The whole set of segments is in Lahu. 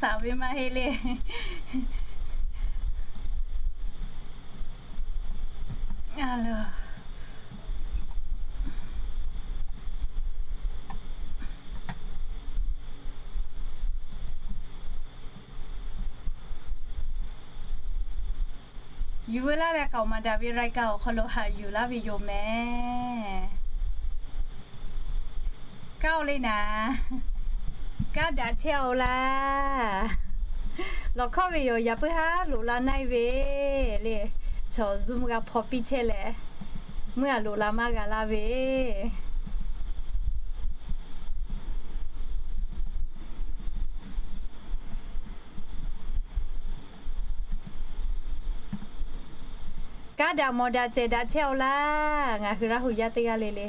Saˍ ve maˇ heˆ le. Yuˬ veu laˇ leh k'aoˍ maˍ daꞈ ve รายการ awˬ hk'aw lo haꞈ yuˬ laˇ ve yoˬ mehˍ. Kaˇ-oˬ le naˍ, kaˇ daꞈ chehˇ-oˬ laˇ. Lawˬ hkawˇ ve yoˬ, yaꞈ puiˉ haˉ loꞈ la naˆ-e ve le. Chaw zuhˆ g'a hpaw piˇ chehˇ leh, meuˇ aˬ loꞈ la maˇ g'a laˇ ve. Kaˇ daꞈ mawˬ daꞈ cehˬ daꞈ chehˇ-oˬ laˇ. Ngaˬ hui Laˇ huˍ yaˇ teˇ g'aˇ le le,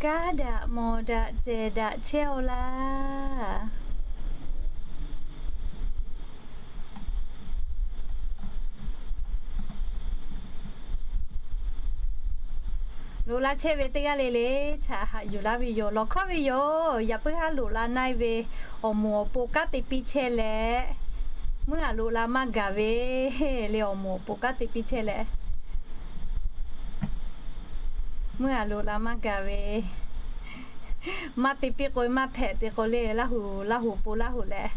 kaˇ daꞈ mawˬ daꞈ cehˬ daꞈ chehˇ-oˬ laˇ. Loꞈ la chehˇ ve teˇ g'aˇ le le, chaꞈ haꞈ yuˬ laˇ ve yoˬ. Lawˬ hkawˇ ve yoˬ, yaꞈ puiˉ haˉ loꞈ la naˆ-e ve, awˬ moˍ awˬ pon kanˉ te piˇ chehˇ leh, meuˇ aˬ loꞈ la maˇ gaˬ ve le. Awˬ moˍ awˬ pon kanˉ te piˇ chehˇ leh, meuˇ aˬ loꞈ la maˇ gaˬ ve. Maˇ te piˇ k'o maˇ hpehꞈ te k'o le, Laˇ huˍ Laˇ huˍ pon Laˇ huˍ leh.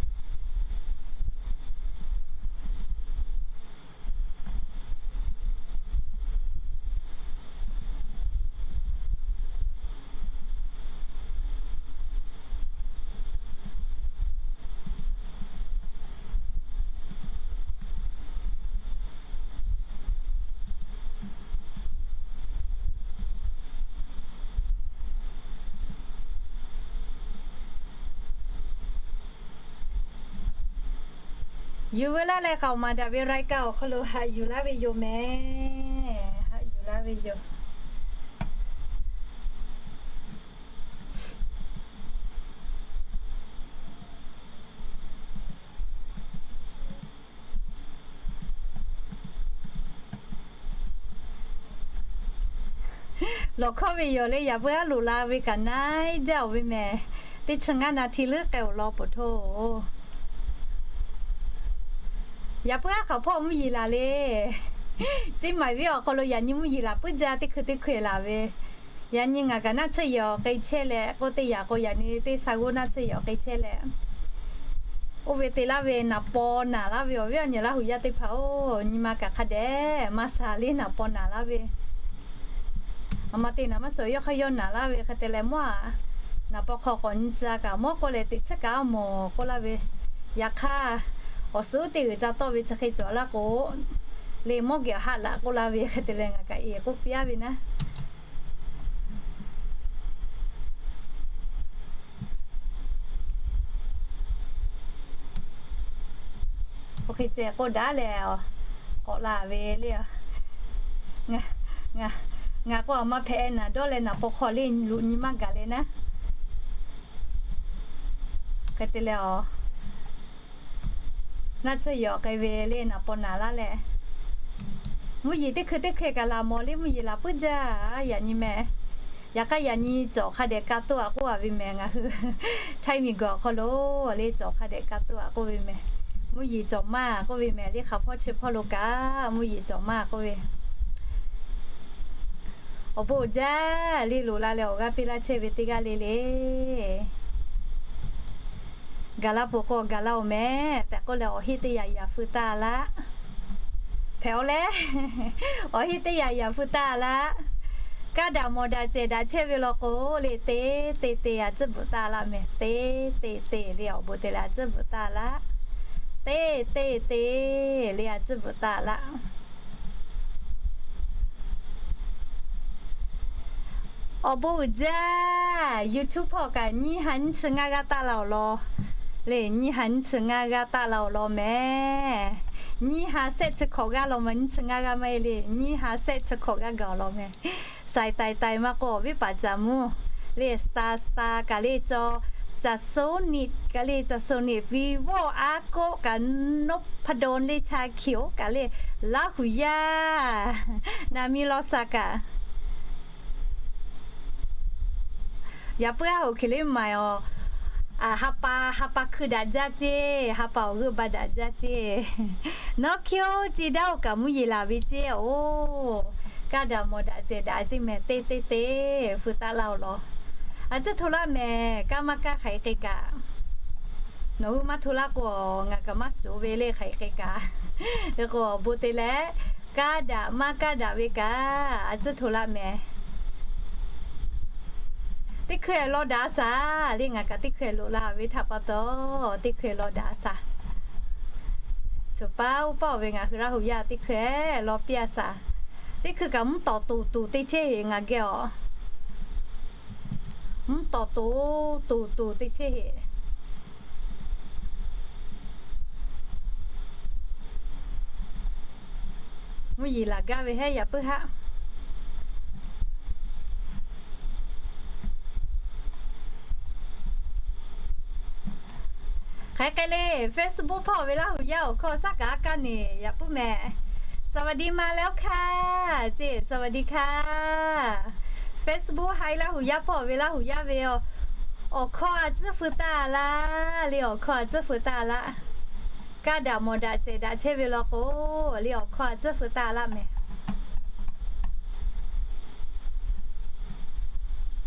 Yuˬ veu laˇ leh k'aoˍ maˍ daꞈ ve รายการ awˬ hk'aw lo haꞈ yuˬ laˇ ve yoˬ mehˍ. Haꞈ yuˬ laˇ ve yoˬ. Lawˬ hkawˇ ve yoˬ le, yaꞈ puiˉ haˉ loꞈ la ve kaꞈ naˉ jaˇ-oˬ ve mehˍ. Teˇ chi ngaˇ naˍ hti leuˉ k'ai-oˬ law poˬ htoˇ. Yaꞈ puiˉ haˉ hk'aˬ hpawˇ mvuhˇ yeˬ laˬ le. Ceˇ maiˍ viˉ awˬ hk'aw lo yaꞈ nyi mvuhˇ yeˬ laˬ puiˉ jaˇ, teˇ hkui teˇ hkui laˬ ve. Yaꞈ nyi ngaˬ kaꞈ naˆ tsuhˇ yehˬ awˬ k'ai chehˇ leh k'oˆ teˇ yaꞈ k'o, yaꞈ nyi teˇ shaˍ g'oˇ naˆ tsuhˇ yehˬ awˬ k'ai chehˇ leh, oˇ ve te laˇ ve naˍ paw naˍ laˇ ve awˬ viˉ awˬ nyi Laˇ huˍ yaˇ teˇ hpaˍ-oˬ, nyi ma kaꞈ hk'a dehꞈ maˇ sha le naˍ paw naˍ laˇ ve. Aˬ ma te naˍ maˇ suh yawˇ hk'aˇ yawˇ naˍ laˇ ve hk'e te leh mawˇ-aˬ, naˍ paw hk'aw k'awꞈ nyi tcuh kaꞈ mawˇ k'oˆ leh teꞈ chiˉ kaꞈ a mawˬ k'oˆ laˇ ve. Yaꞈ hk'aˇ, awˬ suhˉ teˇ g'uiˬ ca tawˆ ve chi hk'e cawˬ laˇ k'o, le mawˇ geh awˬ haˆ laꞈ k'oˆ laˇ ve hk'e te leh ngaˬ kaꞈ eˬ k'oˆ piˇ-aˉ ve naˉ. Oˇ hk'e ceh k'oˆ daꞈ leh, k'awꞈ la ve le. Ngaˬ k'o aˬ ma hpehꞈ naˍ dawˇ leh naˍ paw hk'aw le luꞈ nyi maˇ gaˬ leh naˉ. Hk'e te leh, naˆ tsuhˇ yehˬ awˬ k'ai ve le naˍ paw naˍ laˇ leh, mvuhˇ yeˬ teˇ hkui teˇ hkui kaꞈ laˬ mawˬ le, mvuhˇ yeˬ laˬ puiˉ jaˇ yaꞈ nyi mehˍ. Yaꞈ hk'aˇ yaꞈ nyi cawˬ hk'a dehꞈ ka toˆ-a k'oˆ-a ve mehˍ. Ngaˬ hui Htaiˇ miˬ guiˬ awˬ hk'aw lo le cawˬ hk'a dehꞈ ka toˆ-a k'oˆ ve mehˍ. Mvuhˇ yeˬ cawˬ maˇ k'oˆ ve mehˍ. Le hk'aˬ hpawˇ chi hpawˇ lo kaꞈ mvuhˇ yeˬ cawˬ maˇ k'oˆ ve. Awˬ bon uiˍ jaˇ le, loꞈ la leh awˬ g'aˇ piˇ laˇ chehˇ ve teˇ g'aˇ le le. Gaˬ la peuˬ k'o gaˬ la-oˬ mehˍ tehꞈ k'oˆ leh awˬ heˆ teˇ yaꞈ yaꞈ feu taˇ laˇ. Hpehꞈ-oˬ leh, awˬ heˆ teˇ yaꞈ yaꞈ feu taˇ laˇ. Kaˇ daꞈ mawˬ daꞈ cehˬ daꞈ chehˇ ve law k'o le, te te te a tcuhˉ bvuhꞈ taˇ laˇ mehˍ. Te te te le awˬ bon te leh a tcuhˉ bvuhꞈ taˇ laˇ. Te te te le a tcuhˉ bvuhꞈ taˇ laˇ. Awˬ bon uiˍ jaˇ. YouTube hpawˇ kaꞈ nyiˇ ha nyiˇ chi ngaˇ g'aˇ taˆ la-oˬ law. Le nyiˇ ha nyiˇ chi ngaˇ g'aˇ taˆ la-oˬ law mehˍ. Nyiˇ ha sehˆ chi hkawꞈ g'aˇ law ma, nyiˇ chi ngaˇ g'aˇ maˇ heˆ le, nyiˇ ha sehˆ chi hkawꞈ g'aˇ gaˬ-oˬ law mehˍ. Sai tai tai maˇ k'oˆ, awˬ viˉ paˍ caˍ mvuhˇ le star star kaꞈ le caw, caˍ so niꞈ kaꞈ le caˍ so niꞈ, Vivo aˉ koˆ kaꞈ, Nopado le cha hkiˬ-oˬ kaꞈ le, Laˇ huˍ yaˇ naˍ mi law sa kaꞈ Yaꞈ puiˉ haˉ hoꞈ hkiˬ le maˍ-oˬ, ha pa ha pa hkui daꞈ jaˇ ceˇ, ha pa awˬ g'euˆ ba daꞈ jaˇ ceˇ. Nawˉ hkiˇ-oˆ, ci daˇ-oˬ kaꞈ mvuhˇ yeˬ laˬ ve ceˇ oˬ. Kaˇ daꞈ mawˬ daꞈ cehˬ daꞈ ceˇ mehˍ, teˇ teˇ teˇ feu taˆ laˇ-oˬ law. A ciˉ hto laˇ mehˍ, kaˇ maˇ kaˇ hk'aˬ hk'e k'ai kaꞈ. Nawˬ hui maˇ hto laˇ k'o, ngaˬ kaꞈ maˇ suhˍ ve le hk'aˬ hk'e k'ai kaꞈ. Hk'e k'o, awˬ bon te leh, kaˇ daꞈ maˇ kaˇ daꞈ ve kaꞈ, a ciˉ hto laˇ mehˍ. Teˇ hkui-eh law daꞈ a shaˍ le, ngaˬ kaꞈ teˇ hkui-eh loꞈ la ve htaꞈ pa taw, teˇ hkui-eh law daꞈ a shaˍ. Choˬ paˉ uˉ paˇ-oˬ ve ngaˬ hui Laˇ huˍ yaˇ teˇ hkui-eh law piˇ a shaˍ. Teˇ hkui kaꞈ mvuhˇ tawˍ toˍ toˍ te chehˇ heꞈ ngaˬ geh-oˬ. Mvuhˇ tawˍ toˍ toˍ toˍ te chehˇ heꞈ. Mvuhˇ yeˬ laˬ gaˇ ve heˉ yaꞈ puiˉ haˉ. Hk'aˬ hk'e le, Facebook hpawˇ ve Laˇ huˍ yaˇ awˬ hkawˇ shaˉ kaꞈ a kaˇ neˬ yaꞈ puiˉ mehˍ. สวัสดีมาแล้วค่ะ ceˇ, สวัสดีค่ะ. Facebook haiˉ Laˇ huˍ yaˇ hpawˇ ve Laˇ huˍ yaˇ ve awˬ hkawˇ a ciˉ feu taˇ laˇ le, awˬ hkawˇ a ciˉ feu taˇ laˇ. Kaˇ daꞈ mawˬ daꞈ cehˬ daꞈ chehˇ ve law k'o, le awˬ hkawˇ a ciˉ feu taˇ laˇ mehˍ.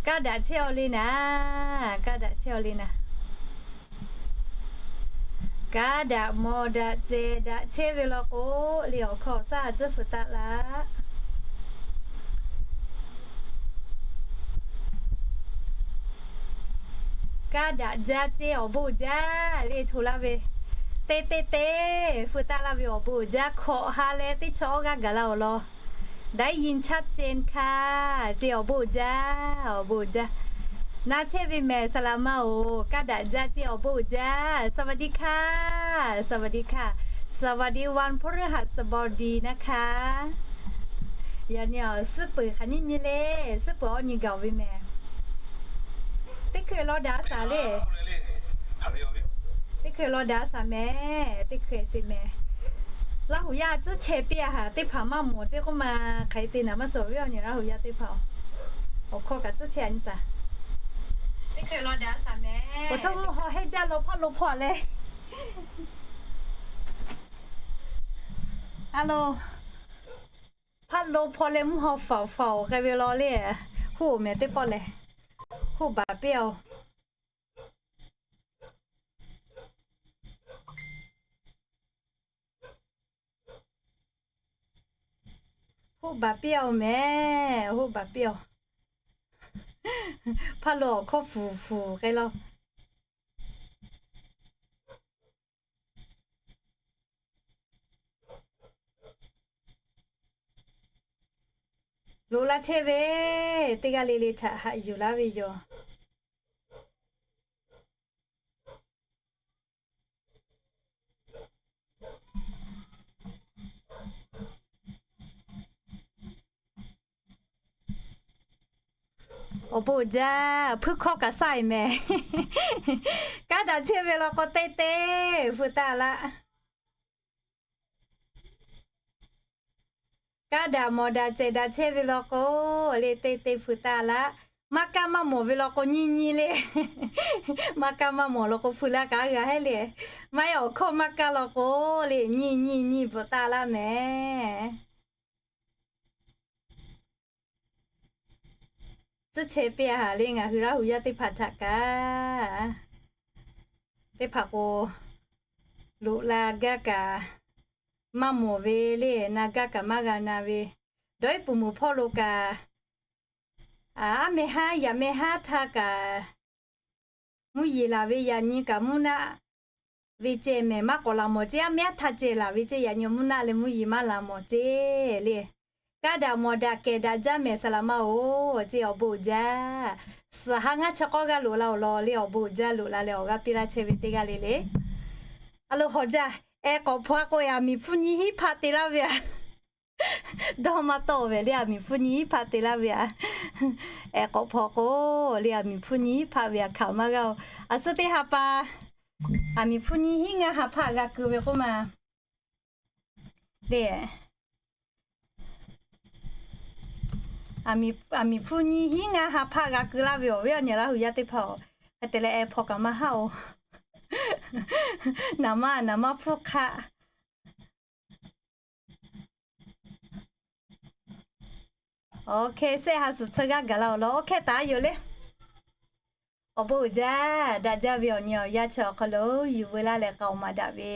Kaˇ daꞈ chehˇ-aw le naˍ, kaˇ daꞈ chehˇ-aw le naˍ. Kaˇ daꞈ mawˬ daꞈ cehˬ daꞈ chehˇ ve law k'o, le awˬ hkawˇ awˬ shaˉ a ciˉ feu taˇ laˇ. Kaˇ daꞈ jaˇ ceˇ awˬ bon jaˇ le hto laˇ ve. Teˇ teˇ teˇ feu taˇ laˇ ve awˬ bon jaˇ, hkawꞈ ha leh teˇ chaw awˇ g'aˇ gaˬ la-oˬ law. ได้ยินชัดเจนค่ะ ceˇ awˬ bon jaˇ, awˬ bon jaˇ. Na chehˇ ve mehˍ saˍ laˍ ma-oˬ, kaˇ daꞈ jaˇ ceˇ awˬ bon jaˇ. สวัสดีค่ะ สวัสดีค่ะ สวัสดีวันพฤหัสบดีนะคะ. Yaꞈ nyi awˬ suhˉ peuˬ hk'aˬ nyiˇ nyi le, suhˉ peuˬ awˇ nyi gaˬ-oˬ ve mehˍ. Teˇ hkui law daꞈ a shaˍ le. Teˇ hkui law daꞈ a shaˍ mehˍ, teˇ hkui sheˍ mehˍ. Laˇ huˍ yaˇ tcuhˉ chehˇ piˇ a haˍ, teˇ hpaˍ maˇ mawˬ ceˇ k'oˆ ma, hk'aˬ hk'e te naˍ maˇ suhˍ ve awˬ nyi Laˇ huˍ yaˇ teˇ hpaˍ-oˬ. Awˬ hkawˇ kaꞈ tcuhˉ chehˇ a nyi shaˍ. Teˇ hkui law daꞈ a shaˍ mehˍ. Awˬ htoꞈ ma haw heˆ jaˇ law hpaˇ lo hpawˇ leh. A lo, hpaˇ lo hpawˇ leh mvuhˇ haw faˍ faˍ-oˬ k'ai ve law le. Hoˆ-oˬ mehˍ teˇ pawˆ lehˬ. Hoˆ baˬ piˇ-oˬ. Hoˆ baˬ piˇ-oˬ mehˍ, hoˆ baˬ piˇ-oˬ. Hpaˇ lo awˬ hkawˇ fuˍ fuˍ k'ai law. Loꞈ la chehˇ ve, teˇ g'aˇ le le htaꞈ haꞈ yuˬ laˇ ve yoˬ. Awˬ bon jaˇ, hpuiˇ hkawˇ kaꞈ shaˆ-e mehˍ. Kaˇ daꞈ chehˇ ve law k'o teˇ teˇ feu taˇ laˇ. Kaˇ daꞈ mawˬ daꞈ cehˬ daꞈ chehˇ ve law k'o, le teˇ teˇ feu taˇ laˇ. Maˇ kaˇ maˇ mawˬ ve law k'o nyiˇ nyiˇ le. Maˇ kaˇ maˇ mawˬ law k'o feu laˇ kaꞈ g'a heˆ le. Maˇ heˆ awˬ hkawˇ maˇ kaˇ law k'o, le nyiˇ nyiˇ nyiˇ bvuhꞈ taˇ laˇ mehˍ. Tcuhˉ chehˇ piˇ a haˍ le ngaˬ hui Laˇ huˍ yaˇ teˇ hpaˍ htaꞈ kaꞈ, teˇ hpaˍ k'o, loꞈ la gaˇ kaꞈ maˇ mawˬ ve le, na gaˇ kaꞈ maˇ g'a na ve, dawˇ iˉ puˍ muˍ hpawˇ lo kaꞈ, aˉ meh haˉ yaꞈ meh haˉ htaˇ kaꞈ, mvuhˇ yeˬ laˬ ve yaꞈ nyi kaꞈ mvuhˇ naˆ ve ceh mehˍ maˇ k'awꞈ laˬ mawˬ ceˇ, aˉ meh haˉ htaˇ ceh laˬ ve ceˇ yaꞈ nyi mvuhˇ naˆ leh mvuhˇ yeˬ maˇ laˬ mawˬ ceˇ le. Kaˇ daꞈ mawˬ daꞈ kehˬ daꞈ jaˇ mehˍ saˍ laˍ ma-oˬ, ceˇ awˬ bon uiˍ jaˇ. Suhˍ ha ngaˇ chi k'awˇ g'aˇ loꞈ la-oˬ law le, awˬ bon uiˍ jaˇ loꞈ la leh awˬ g'aˇ piˇ laˇ chehˇ ve teˇ g'aˇ le le. A lo hawˬ jaˇ, ehˉ k'awꞈ hpaw a k'o, aˬ miˍ hpfuhˇ nyi hiˉ hpaˆ te laˇ ve a. Dawˇ maˇ tawˆ ve le, aˬ miˍ hpfuhˇ nyi hiˉ hpaˆ te laˇ ve a. Ehˉ k'awꞈ hpaw k'o, le aˬ miˍ hpfuhˇ nyi hiˉ hpaˆ ve a hkaoˍ maˇ g'a-oˬ. A suhˉ teˇ ha pa, aˬ miˍ hpfuhˇ nyi hiˉ ngaˇ ha hpaˆ g'a keu ve k'oˆ ma le. Aˬ miˍ hpfuhˇ nyiˇ hinˉ ngaˇ ha hpaˆ g'a keu laˇ ve awˬ viˉ awˬ nyi Laˇ hu yaˇ teˇ hpaˍ-oˬ, hk'e te leh ehˉ hpaw kaꞈ maˇ haˆ-oˬ. Naˍ manˇ naˍ manˇ hpfuhˇ hk'aˆ. Awˬ hk'e sehˆ ha suhˍ tsuhˇ g'aˇ gaˬ la-oˬ law, awˬ hkehˇ taˍ yoˬ le. Awˬ bon uiˍ jaˇ, daꞈ jaˇ ve awˬ nyi awˬ yaˇ chi awˬ hk'aw lo yuˬ veu laˇ leh k'aoˍ maˍ daꞈ ve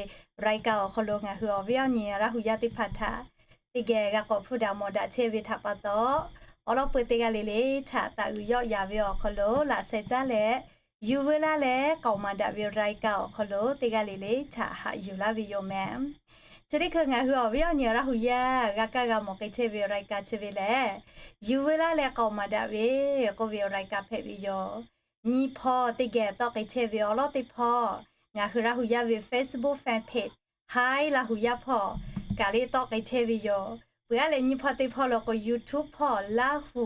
รายการ awˬ hk'aw lo ngaˬ hui awˬ viˉ awˬ nyi Laˇ hu yaˇ teˇ hpaˍ htaꞈ teˇ geh g'a k'awꞈ hpuˇ daꞈ mawˬ daꞈ chehˇ ve htaꞈ pa taw, awˬ lawn peu teˇ g'aˇ le le htaꞈ taˍ uiˍ yawˆ yaˍ ve awˬ hk'aw lo laꞈ sheh caˉ leh, yuˬ veu laˇ leh k'aoˍ maˍ daꞈ ve รายการ awˬ hk'aw lo teˇ g'aˇ le le htaꞈ haꞈ yuˬ laˇ ve yoˬ mehˍ. Chi teˇ hkui ngaˬ hui awˬ viˉ awˬ nyi Laˇ hu yaˇ g'a kaˇ g'a mawˬ k'ai chehˇ ve รายการ chi ve lehˬ, yuˬ veu laˇ leh k'aoˍ maˍ daꞈ ve k'oˆ ve รายการ hpehꞈ ve yoˬ. Nyiˇ hpawˇ teˇ geh tawˆ k'ai chehˇ ve awˬ lawn teˇ hpawˇ, ngaˬ hui Laˇ hu yaˇ ve Facebook fan page Hi Laˇ hu yaˇ hpawˇ kaꞈ le tawˆ k'ai chehˇ ve yoˬ. Peuˬ aˉ leh nyiˇ hpawˇ teˇ hpawˇ lo k'o YouTube hpawˇ Laˇ hu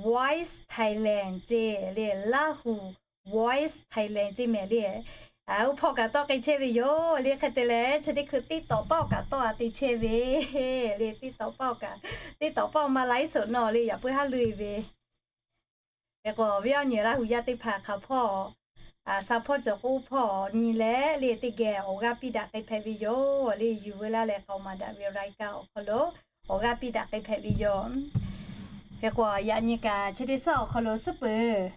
Voice Thailand ceˇ le, Laˇ hu Voice Thailand ceˇ mehˍ le. Oˇ hpawˇ kaꞈ tawˆ k'ai chehˇ ve yoˬ le. Hk'e te leh chi teˇ hkui TikTok paˆ kaꞈ tawˆ a te chehˇ ve le. TikTok paˆ kaꞈ, TikTok paˆ maˇ ไลฟ์สด nawˬ le yaꞈ puiˉ haˉ le ve. Hk'e k'o awˬ viˉ awˬ nyi Laˇ hu yaˇ teˇ hpaˍ hk'a hpawˇ sha hpawˇ cawˬ k'o hpawˇ nyi leh le teˇ geh awˬ g'aˇ piˇ daꞈ k'ai hpehꞈ ve yoˬ le. Yuˬ veu laˇ leh k'aoˍ maˍ daꞈ ve รายการ awˬ hk'aw lo awˬ g'aˇ piˇ daꞈ k'ai hpehꞈ ve yoˬ. Hk'e k'o yaꞈ nyi kaꞈ chi teˇ suhˉ awˬ hk'aw lo suhˉ peuˬ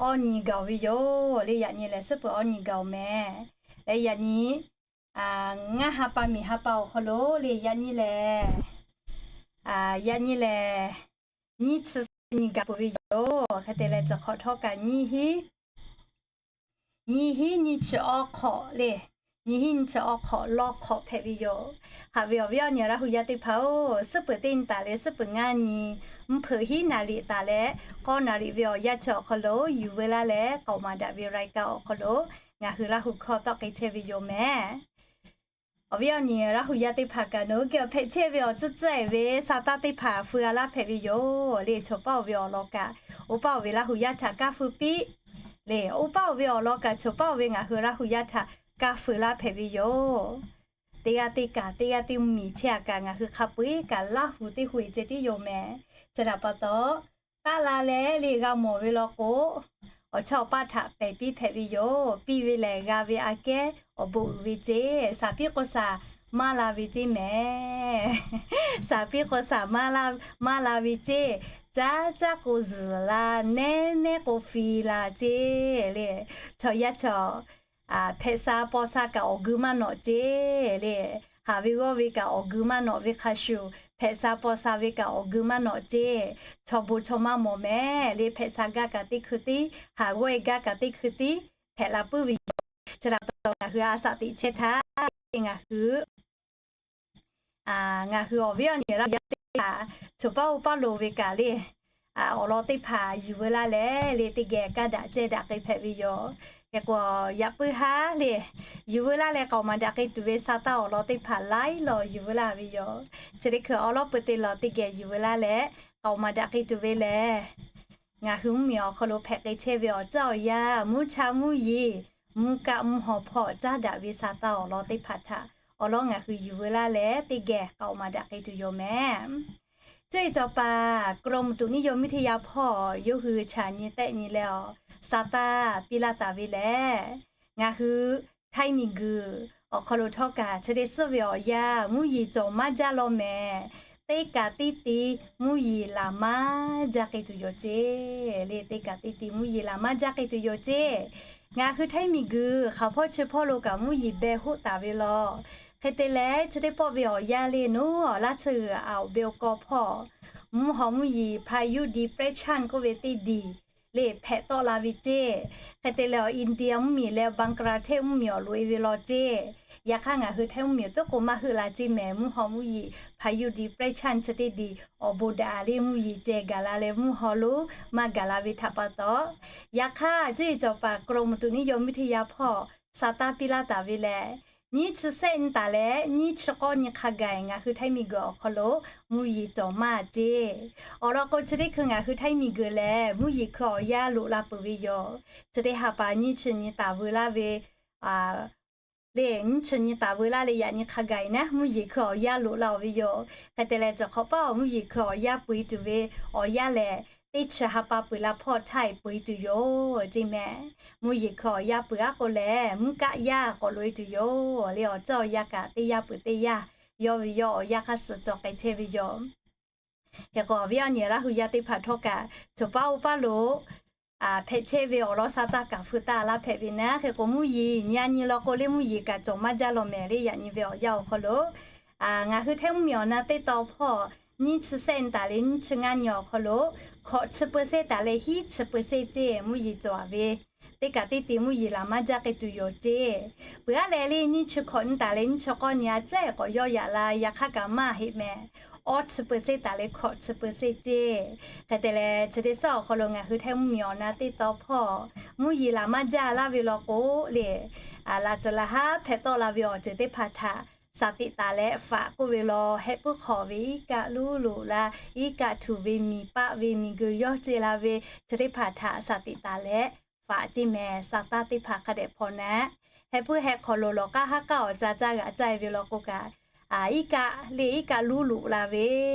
awˇ nyi gaˬ-oˬ ve yoˬ le. Yaꞈ nyi lehˬ suhˉ peuˬ awˇ nyi gaˬ-oˬ mehˍ. Leh yaꞈ nyi ngaˇ ha pa miˬ ha pa awˬ hk'aw lo le yaꞈ nyi lehˬ, yaꞈ nyi lehˬ nyiˇ chi sehˆ nyi gaˬ peuˬ ve yoˬ. Hk'e te leh chi hk'awꞈ htawˇ kaꞈ nyiˇ hinˉ nyiˇ hinˉ nyiˇ chi awˇ hk'awꞈ le, nyiˇ hinˉ nyiˇ chi awˇ hk'awꞈ lawˇ hk'awꞈ hpehꞈ ve yoˬ. Haꞈ ve awˬ viˉ awˬ nyi Laˇ hu yaˇ teˇ hpaˍ-oˬ, suhˉ peuˬ teˇ nyi taˍ leh suhˉ peuˬ ngaˇ nyi, mvuhˇ hpeuꞈ hiˉ naˍ riˍ taˍ leh k'awˇ naˍ riˍ ve awˬ yanˇ chi awˬ hk'aw lo yuˬ veu laˇ leh k'aoˍ maˍ daꞈ ve รายการ awˬ hk'aw lo ngaˬ hui Laˇ hu hkawˇ tawˆ k'ai chehˇ ve yoˬ mehˍ. Awˬ viˉ awˬ nyi Laˇ hu yaˇ teˇ hpaˍ kaꞈ nawˬ hui geh awˬ hpehꞈ chehˇ ve awˬ tcuhˇ tcuhˇ-ehˍ ve sa taˇ teˇ hpaˍ feu g'a laˇ hpehꞈ ve yoˬ le. Chaw paˇ-oˬ ve awˬ lawn kaꞈ, oˇ paˇ-oˬ ve Laˇ hu yaˇ htaꞈ kaˇ feu piˇ le. Oˇ paˇ-oˬ ve awˬ lawn kaꞈ chaw paˇ-oˬ ve ngaˬ hui Laˇ hu yaˇ htaꞈ kaˇ feu laˇ hpehꞈ ve yoˬ. Teˇ g'aˇ teˇ kaꞈ, teˇ g'aˇ teˇ mvuhˇmiˬ chehˇ a kaꞈ ngaˬ hui hk'a peu-eˬ kaꞈ Laˇ hu teˇ hui ceh tiˉ yoˬ mehˍ. Chi htaꞈ pa taw, taˆ la leh le g'a mawˬ ve law k'o, awˬ chawˇ awˬ paˇ htaꞈ pehˬ piˇ hpehꞈ ve yoˬ. Piˇ ve lehˬ g'a ve aꞈ kehˉ awˬ bon uiˍ ve ceˇ. Saˍ piˇ k'o saˍ maˇ la ve ceˇ mehˍ. Saˍ piˇ k'o saˍ maˇ la ve ceˇ. Caˉ caˉ k'o zuhˬ la, nehˉ nehˉ k'o fi la ceˇ le. Chaw yaˇ chaw hpehꞈ sha paw sha kaꞈ awˬ geu maˇ nawꞈ ceˇ le. Haˍ ve g'awˇ ve kaꞈ awˬ geu maˇ nawꞈ ve hk'a shuˍ, hpehꞈ sha paw sha ve kaꞈ awˬ geu maˇ nawꞈ ceˇ. Chaw bon chaw maˇ mawˬ mehˍ le. Hpehꞈ sha gaˇ kaꞈ teˇ hkui tiˉ, haˍ g'awˇ-e gaˇ kaꞈ teˇ hkui tiˉ hpehꞈ la puiˉ ve yoˬ. Chi htaꞈ pa taw ngaˬ hui a shaꞈ teꞈ chehˇ htaˇ, ngaˬ hui ngaˬ hui awˬ viˉ awˬ nyi Laˇ hu yaˇ teˇ hpaˍ, chaw paˇ oˇ paˇ lo ve kaꞈ le, awˬ lawn teˇ hpaˍ yuˬ veu laˇ leh le teˇ geh kaˇ daꞈ cehˇ daꞈ k'ai hpehꞈ ve yoˬ. Hk'e k'o yaꞈ puiˉ haˉ le, yuˬ veu laˇ leh k'aoˍ maˍ daꞈ k'ai tuˬ ve sa taˇ awˬ lawn teˇ hpaˍ laiˉ law yuˬ veu laˇ ve yoˬ. Chi teˇ hkui awˬ lawn peu te law teˇ geh yuˬ veu laˇ leh k'aoˍ maˍ daꞈ k'ai tuˬ ve lehˬ, ngaˬ hui mvuhˇmiˬ awˬ hk'aw lo hpehꞈ k'ai chehˇ ve awˬ ceuˬ awˬ yanˇ, mvuhˇ cha mvuhˇ yeˬ, mvuhˇ kaˆ mvuhˇ haw hpawˇ caˉ daꞈ ve sa taˇ awˬ lawn teˇ hpaˍ htaꞈ awˬ lawn ngaˬ hui yuˬ veu laˇ leh teˇ geh k'aoˍ maˍ daꞈ k'ai tuˬ yoˬ mehˍ. Cuˇ yiˍ cawˬ paˍ กรมอุตุนิยมวิทยา hpawˇ yawˇ hui chaꞈ nyi tehˆ nyi leh awˬ sa taˇ piˇ laˇ taˍ ve lehˬ, ngaˬ hui Htaiˇ miˬguiˬ awˬ hk'aw lo htawˇ kaꞈ chi teˇ suhˉ ve awˬ yanˇ mvuhˇ yeˬ cawˬ maˇ jaˇ law mehˍ. Teˇ kaꞈ teˇ ti mvuhˇ yeˬ laˬ maˇ jaˇ k'ai tuˬ yoˬ ceˇ le. Teˇ kaꞈ teˇ ti mvuhˇ yeˬ laˬ maˇ jaˇ k'ai tuˬ yoˬ ceˇ. Ngaˬ hui Htaiˇ miˬguiˬ hk'aˬ hpawˇ chi hpawˇ lo kaꞈ mvuhˇ yeˬ beh hoˆ taˍ ve law. Hk'e te leh chi teˇ pawˆ ve awˬ yanˇ le naˉ, awˬ laˇ tsuhˇ g'uiˬ a awˬ be awˬ kawˇ hpawˇ mvuhˇ haw mvuhˇ yeˬ พายุ depression k'oˆ ve teˇ diˬ le hpehꞈ tawˆ la ve ceˇ. Hk'e te leh awˬ India mvuhˇmiˬ leh Bangladesh mvuhˇmiˬ awˬ loꞈ e ve law ceˇ. Yaꞈ hk'aˇ ngaˬ hui Htaiˇ mvuhˇmiˬ awˬ teˉ k'o maˇ heuˆ la ceˇ mehˍ. Mvuhˇ haw mvuhˇ yeˬ พายุ depression chi teˇ diˬ awˬ bon daꞈ le mvuhˇ yeˬ ceh gaˬ la leh mvuhˇ haw lo maˇ gaˬ la ve htaꞈ pa taw, yaꞈ hk'aˇ cuˇ yiˍ cawˬ paˍ กรมอุตุนิยมวิทยา hpawˇ sa taˇ piˇ laˇ taˍ ve lehˬ, nyiˇ chi sehˆ nyi taˍ leh nyiˇ chi k'awˇ nyi hk'a gaˬ ngaˬ hui Htaiˇ miˬguiˬ awˬ hk'aw lo mvuhˇ yeˬ cawˬ maˇ ceˇ. Awˬ lawn k'o chi teˇ hkui ngaˬ hui Htaiˇ miˬguiˬ lehˬ mvuhˇ yeˬ hkui awˬ yanˇ loꞈ la peuˬ ve yoˬ. Chi teˇ ha pa nyiˇ chi nyi taˍ veu laˇ ve le nyiˇ chi nyi taˍ veu laˇ le yaꞈ nyi hk'a gaˬ naˉ mvuhˇ yeˬ hkui awˬ yanˇ loꞈ la-oˬ ve yoˬ. Hk'e te leh cawˬ hk'awꞈ paˉ awˬ mvuhˇ yeˬ hkui awˬ yanˇ peu-e tuˬ ve awˬ yanˇ lehˬ, teˇ chi ha pa peuˬ la hpawˇ htaˇ peu-e tuˬ yoˬ ceˇ mehˍ. Mvuhˇ yeˬ hkui awˬ yanˇ peu-e aˉ k'o lehˬ, mvuhˇ kaˆ yanˇ k'awꞈ loꞈ-e tuˬ yoˬ le. Awˬ ceuˬ awˬ yanˇ kaꞈ teˇ yanˇ peuˬ teˇ yanˇ yawˇ ve yawˇ awˬ yanˇ hk'aˇ suh cawˬ k'ai chehˇ ve yoˬ. Hk'e k'o awˬ viˉ awˬ nyi Laˇ hu yaˇ teˇ hpaˍ htawˇ kaꞈ, cawˬ paˉ oˇ paˉ lo hpehꞈ chehˇ ve awˬ lawn sa taˇ kaꞈ hpu taˇ laˇ hpehꞈ ve naˉ. Hk'e k'o mvuhˇ yeˬ nyi a nyi law k'o le mvuhˇ yeˬ kaꞈ cawˬ maˇ jaˇ law mehˍ le. Yaꞈ nyi ve awˬ yanˇ awˬ hk'aw lo ngaˬ hui htehˇ mvuhˇ miˬ awˬ na teˇ taw hpawˇ nyiˇ chi sehˆ nyi taˍ leh nyiˇ chi ngaˇ nyi awˬ hk'aw lo hkawꞈ chi peu sehˆ taˍ leh hiˉ chi peu sehˆ ceˇ mvuhˇ yeˬ cawˬ a ve teˇ kaꞈ teˇ te mvuhˇ yeˬ laˬ maˇ jaˇ k'ai tuˬ yoˬ ceˇ. Peuˬ aˉ leh le nyiˇ chi hkawꞈ nyi taˍ leh nyiˇ chi k'awˇ nyi a cehˉ k'awꞈ yawˇ yaꞈ la yaꞈ hk'aˇ kaꞈ maˇ heˆ mehˍ. Awˇ chi peu sehˆ taˍ leh hkawꞈ chi peu sehˆ ceˇ. Hk'e te leh chi teˇ suhˉ awˬ hk'aw lo ngaˬ hui htehˇ mvuhˇ miˬ awˬ na teˇ taw hpawˇ mvuhˇ yeˬ laˬ maˇ jaˇ laˇ ve law k'o le, laꞈ ceuˬ laˬ haˉ hpehꞈ tawˆ la ve awˬ ceuˬ teˇ hpaˍ htaꞈ saˍ tiꞈ taˍ leh faꞈ k'oˆ ve law, heh puiˉ hk'awꞈ ve iˉ kaˆ luˉ loꞈ la, iˉ kaˆ htuꞈ ve miˬ paˆ ve miˬ guiˬ yawˇ ceˇ la ve chi teˇ hpaˍ htaꞈ saˍ tiꞈ taˍ leh faꞈ ceˇ mehˍ. Sa taˇ teˇ hpaˍ hk'a dehꞈ hpawnˬ naˉ, heh puiˉ heh hk'awꞈ loˬ lawˬ k'aˇ haˉ k'aˇ awˬ ca caˇ g'aꞈ caˇ ve law k'o kaꞈ, iˉ kaˆ le iˉ kaˆ luˉ loꞈ la ve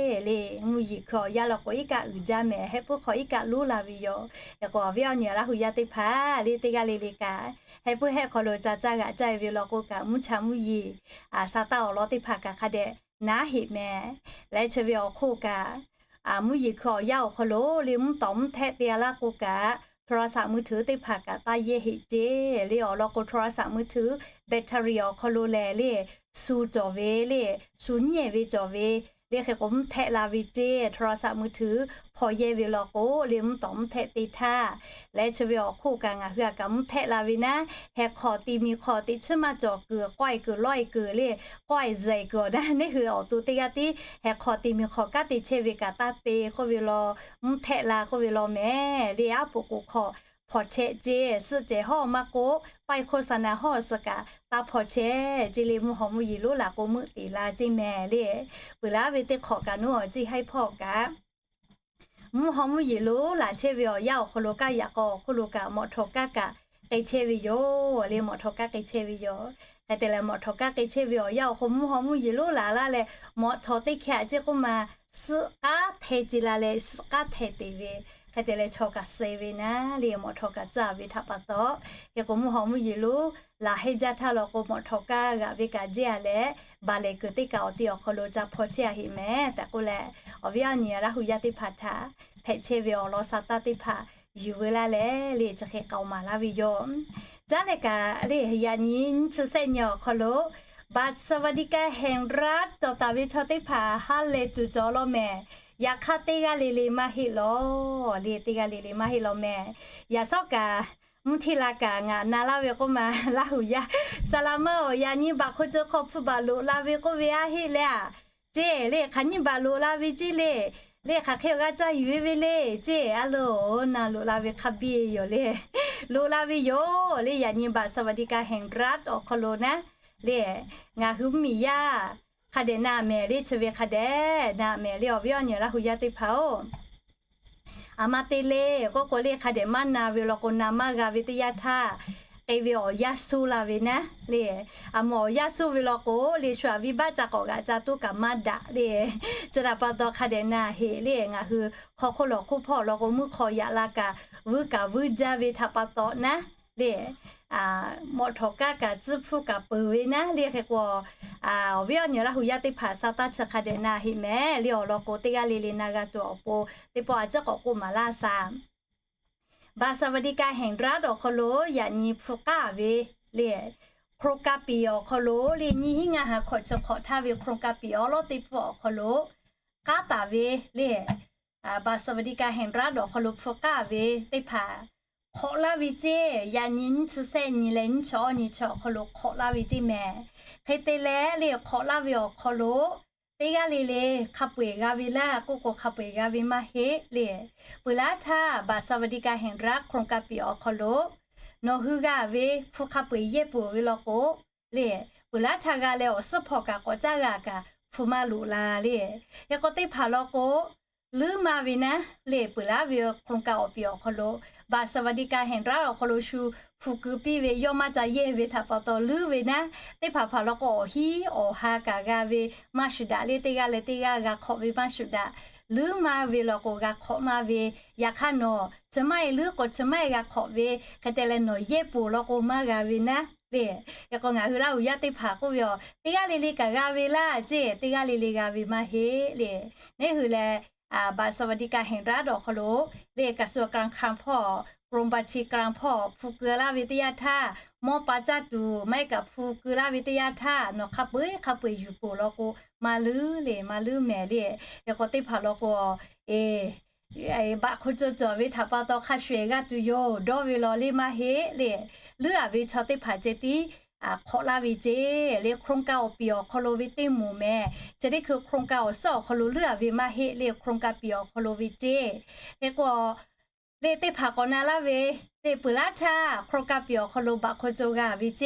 le, mvuhˇ yeˬ hkui awˬ yanˇ law k'o iˉ kaˆ uiˍ jaˇ mehˍ. Heh puiˉ hk'awꞈ iˉ kaˆ luˉ la ve yoˬ. Hk'e k'o awˬ viˉ awˬ nyi Laˇ hu yaˇ teˇ hpaˍ le teˇ g'aˇ le le kaꞈ, heh puiˉ heh hk'awꞈ loˬ ca caˇ g'aꞈ caˇ ve law k'o kaꞈ mvuhˇ cha mvuhˇ yeˬ sa taˇ awˬ lawn teˇ hpaˍ kaꞈ hk'a dehꞈ naˉ heˆ mehˍ. Leh chi ve awˬ hk'oˆ kaꞈ mvuhˇ yeˬ hkui awˬ yanˇ awˬ hk'aw lo le mvuhˇ tawˍ mvuhˇ htehˆ te a laˇ k'o kaꞈ, โทรศัพท์มือถือ teˇ hpaˍ kaꞈ taˇ yehˇ heˆ ceˇ le. Awˬ lawn k'o โทรศัพท์มือถือ battery awˬ hk'aw lo lehˬ le, su cawˬ ve le, su nyiˇ ehˍ ve cawˬ ve le. Hk'e k'o mvuhˇ htehˆ la ve ceˇ โทรศัพท์มือถือ hpaw yehˇ ve law k'o le mvuhˇ tawˍ mvuhˇ htehˆ te htaˇ, leh chi ve awˬ hk'oˆ kaꞈ ngaˬ hui a kaꞈ mvuhˇ htehˆ la ve naˉ, heh hk'awꞈ tiꞈ miˬ hk'awꞈ teꞈ chiˉ maˇ cawˬ kuiˬ k'awehˇ kuiˬ lawehˇ kuiˬ le, k'awehˇ zehˬ kuiˬ awˬ naˉ neˇ hui awˬ to teˇ g'aˇ tiˉ heh hk'awꞈ tiꞈ miˬ hk'awꞈ kanˉ te chehˇ ve kaꞈ taˇ te k'oˆ ve law, mvuhˇ htehˆ la k'oˆ ve law mehˍ le. Aˉ poꞈ k'oˍ hk'awꞈ hpaw chehˇ ceˇ, suhˆ cehˬ hawˇ maˇ k'oˆ, paˇ iˉ hk'oˆ sa na hawˇ suh kaꞈ taˇ hpaw chehˇ ceˇ le. Mvuhˇ haw mvuhˇ yeˬ loˉ laˬ k'o meuˆ teꞈ la ceˇ mehˍ le. Peuˬ laˉ ve teˇ hk'awꞈ kaꞈ naˉ awˬ ceˇ haiˉ hpawˇ kaꞈ mvuhˇ haw mvuhˇ yeˬ loˉ laˬ chehˇ ve awˬ yanˇ awˬ hk'aw lo kaˇ yaꞈ k'aw awˬ hk'oˆ lo kaꞈ mawꞈ htawˍ kaˇ kaꞈ k'ai chehˇ ve yoˬ le. Mawꞈ htawˍ kaˇ k'ai chehˇ ve yoˬ. Hk'e te leh mawꞈ htawˍ kaˇ k'ai chehˇ ve awˬ yanˇ awˬ hk'aw mvuhˇ haw mvuhˇ yeˬ loˉ laˬ laˇ leh mawꞈ htawˍ teˇ hkeh a ceˇ k'oˆ ma, suhˆ k'aˉ hteh ce la leh suhˆ k'aˉ hteh teꞈ ve, hk'e te leh chaw kaꞈ suh ve naˉ le. Mawꞈ htawˍ kaꞈ tcuh ve htaꞈ pa taw, hk'e k'o mvuhˇ haw mvuhˇ yeˬ loˉ laˬ heˆ jaˇ htaˇ law k'o mawꞈ htawˍ kaˇ g'aꞈ ve kaꞈ jehˇ a leh, baˬ lehˬ kuiˬ teˇ kaꞈ awˬ ti awˬ hk'aw lo ca hpaw chehˇ a heˆ mehˍ tehꞈ k'oˆ leh, awˬ viˉ awˬ nyi Laˇ hu yaˇ teˇ hpaˍ htaꞈ hpehꞈ chehˇ ve awˬ lawn sa taˇ teˇ hpaˍ yuˬ veu laˇ leh le chi hk'e k'aoˍ maˍ laˇ ve yoˬ. Caˉ leh kaꞈ le yaꞈ nyi nyiˇ chi sehˆ nyi awˬ hk'aw lo บัตรสวัสดิการแห่งรัฐ cawˬ taˍ ve chaw teˇ hpaˍ ha lehˬ tuˬ cawˬ law mehˍ. Yaꞈ hk'aˇ teˇ g'aˇ le le maˇ heˆ law le, teˇ g'aˇ le le maˇ heˆ law mehˍ. Yaꞈ shawˉ kaꞈ mvuhˇ hteˇ la kaꞈ ngaˬ na laˇ ve k'oˆ ma, Laˇ hu yaˇ saˍ laꞈ ma-oˬ, yaꞈ nyi baꞈ hk'o ceuˬ hk'aw hpfuhˇ baˬ loꞈ la ve k'oˆ ve aˇ heˆ le a ceˇ le. Hk'aˬ nyiˇ baꞈ loꞈ la ve ceˇ le, le hk'aˬ hk'e awˬ g'aˇ caˇ yuˬ ve le ceˇ a loˬ, na loꞈ la ve hk'a biˇ yoˬ le. Loꞈ la ve yoˬ le. Yaꞈ nyi บัตรสวัสดิการแห่งรัฐ awˬ hk'aw lo naˉ le, ngaˬ hui mvuhˇ miˬ yaˇ hk'a dehꞈ na mehˍ le, chi ve hk'a dehꞈ na mehˍ le. Awˬ viˉ awˬ nyi Laˇ hu yaˇ teˇ hpaˍ-oˬ, aˬ ma te le k'oˆ k'o le hk'a dehꞈ maˇ na ve law k'o na maˇ g'a ve teˇ yanˇ htaˇ, k'e ve awˬ yanˇ suh la ve naˉ le. Aˬ mawˬ awˬ yanˇ suh ve law k'o le shu aꞈ viˇ baˆ ca k'awꞈ g'aꞈ ca toˇ kaꞈ maˇ daꞈ le. Chi htaꞈ pa taw hk'a dehꞈ na heˆ le. Ngaˬ hui hk'aw hk'oˆ lawˬ hk'oˆ hpawˇ law k'o mvuhˇ hk'aw yaꞈ la kaꞈ vuiˇ kaꞈ vuiˇ jaˇ ve htaꞈ pa taw naˉ le, mawꞈ htawˍ kaˇ kaꞈ tcuhˇ hpfuhˇ kaꞈ peuˬ ve naˉ le. Hk'e k'o, awˬ viˉ awˬ nyi Laˇ hu yaˇ teˇ hpaˍ sa taˇ chi hk'a dehꞈ na heˆ mehˍ le. Awˬ lawn k'o teˇ g'aˇ le le na g'a tuˬ awˬ pon teˇ pawˆ a ciˉ k'awꞈ k'oˆ maˍ laˇ shaˍ. บัตรสวัสดิการแห่งรัฐ awˬ hk'aw lo yaꞈ nyi hpu k'aˉ ve le, โครงการ piˍ awˬ hk'aw lo le nyiˇ hinˉ ngaˇ ha hkawꞈ chi hk'awꞈ htaˇ ve โครงการ piˍ awˉ lawˉ teˇ pfuhˇ awˬ hk'aw lo k'aˉ taˍ ve le, บัตรสวัสดิการแห่งรัฐ awˬ hk'aw lo hpu k'aˉ ve teˇ hpaˍ hk'awꞈ laˇ ve ceˇ. Yaꞈ nyi nyiˇ chi sehˆ nyi leh nyiˇ chi awˇ nyi chi awˬ hk'aw lo hk'awꞈ laˇ ve ceˇ mehˍ. Hk'e te leh le hk'awꞈ laˇ ve awˬ hk'aw lo teˇ g'aˇ le le hk'a peu-eˬ g'a ve laˇ k'oˆ k'o hk'a peu-eˬ g'a ve maˇ heˆ le. Peuˬ laˇ htaˇ บัตรสวัสดิการแห่งรัฐ โครงการ piˍ awˬ hk'aw lo nawˬ hui g'a ve hpu hk'a peu-eˬ yehˇ peuˬ ve law k'o le, peuˬ laˇ htaˇ g'a leh awˬ suhˉ hpawˇ kaꞈ k'awꞈ caˇ g'a kaꞈ hpu maˇ loꞈ la le. Hk'e k'o teˇ hpaˍ law k'o Leuˉ maˇ ve naˉ le, peuˬ laˉ ve โครงการ awˬ piˍ awˬ hk'aw lo, บัตรสวัสดิการแห่งรัฐ awˬ hk'aw lo shu hpu keu piˇ ve yawˇ maˇ ca yehˇ ve htaꞈ pa taw leuˉ ve naˉ, teˇ hpaˍ hpaˍ law k'o awˬ hinˉ awˬ ha kaꞈ g'a ve maˇ shuˍ daꞈ le, teˇ g'aˇ leh teˇ g'aˇ g'a hk'awꞈ ve maˇ shuˍ daꞈ. Leuˉ maˇ ve law k'o g'a hk'awꞈ maˇ ve, yaꞈ hk'aˇ nawˬ chi maˇ heˆ leuˉ k'o chi maˇ heˆ g'a hk'awꞈ ve, hk'e te leh nawˬ yehˇ poˬ law k'o maˇ g'a ve naˉ le. Hk'e k'o ngaˬ hui Laˇ huˍ yaˇ teˇ hpaˍ k'oˆ ve aˬ, teˇ g'aˇ le le kaꞈ g'a ve laˇ ceˇ, teˇ g'aˇ le le g'a ve maˇ heˆ le. Neˇ hui leh บัตรสวัสดิการแห่งรัฐ awˬ hk'aw lo le กระทรวงการคลัง hpawˇ, กรมบัญชีกลาง hpawˇ hpu keu laˇ ve teˇ yanˇ htaˇ, mawˇ pa caˇ tuˬ maˇ heˆ kaꞈ hpu keu laˇ ve teˇ yanˇ htaˇ, nawˬ hk'a peu-eˬ hk'a peu-eˬ yuˬ poˬ law k'o maˇ leuˉ le, maˇ leuˉ mehˍ le. Hk'e k'o teˇ hpaˍ law k'o, บัตรคนจน cawˬ ve htaꞈ pa taw hk'a shuˍ g'a tuˬ yoˬ dawˇ ve law le maˇ heˆ le. Leuˉ-a ve chaw teˇ hpaˍ ceh tiˉ hk'awꞈ laˇ ve ceˇ le. โครงการ awˬ piˍ awˬ hk'aw lo ve teˇ moˍ mehˍ, chi teˇ hkui โครงการ awˬ suhˉ awˬ hk'aw lo leuˉ-a ve maˇ heˆ le, โครงการ piˍ awˬ hk'aw lo ve ceˇ. Hk'e k'o le teˇ hpaˍ k'awꞈ na laˇ ve le, peuˬ laˉ htaˇ โครงการ piˍ awˬ hk'aw lo บัตรคนจน g'a ve ceˇ.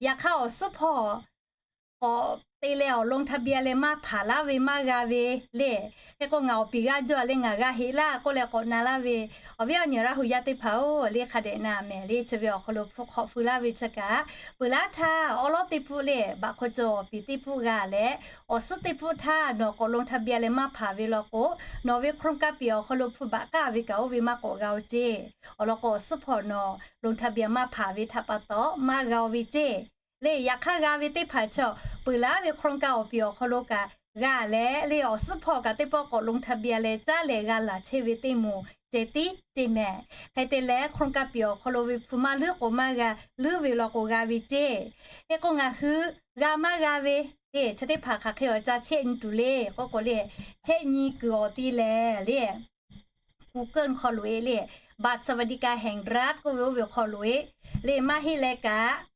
Yaꞈ hk'aˇ awˬ suhˉ hpawˇ k'awꞈ te leh awˬ ลงทะเบียน leh maˇ hpanˍ laˇ ve maˇ g'a ve le. Hk'e k'o ngaˬ awˬ piˍ g'a jaw le ngaˬ g'a heꞈ laˇ k'oˆ leh k'awꞈ na laˇ ve, awˬ viˉ awˬ nyi Laˇ huˍ yaˇ teˇ hpaˍ-oˬ, le hk'a dehꞈ na mehˍ le. Chi ve awˬ hk'aw lo hpu hk'awꞈ feu laˇ ve chi kaꞈ, peuˬ laˉ htaˇ awˉ lawˉ teˇ pfuhˆ le บัตรคนจน awˬ piˍ teʼ pfuhˆ g'a leh, awˬ suhˉ teˇ pfuhˆ htaˇ nawˬ k'awꞈ ลงทะเบียน leh maˇ hpanˍ ve law k'o, nawˬ ve โครงการ piˍ awˬ hk'aw lo hpu baꞈ k'aˇ ve kaꞈ oˇ ve maˇ k'awꞈ g'a-oˬ ceˇ. Awˬ lawn k'o awˬ suhˉ hpawˇ nawˬ ลงทะเบียน maˇ hpanˍ ve htaꞈ pa taw maˇ g'a-oˬ ve ceˇ. Le yaꞈ hk'aˇ g'a ve teˇ hpaˍ chaw peuˬ laˉ ve โครงการ awˬ piˍ awˬ hk'aw lo kaꞈ g'a leh le, awˬ suhˉ hpawˇ kaꞈ teˇ pawˆ k'awꞈ ลงทะเบียน leh caˉ leh g'a laˬ chehˇ ve teˇ moˍ ceh tiˉ ceˇ mehˍ. Hk'e te leh โครงการ piˍ awˬ hk'aw lo ve hpu maˇ leuˉ k'o maˇ g'a, leuˉ ve law k'o g'a ve ceˇ. Hk'e k'o ngaˬ hui g'a maˇ g'a ve le, chi teˇ hpaˍ hk'aˬ hk'e awˬ ca chehˇ nyi tuˬ le k'oˆ k'o le, chehˇ nyi kuiˬ awˬ ti lehˬ le, Google hk'aw loꞈ-e le, บัตรสวัสดิการแห่งรัฐ k'oˆ ve oˇ ve hk'aw loꞈ-e le, maˇ heˆ leh kaꞈ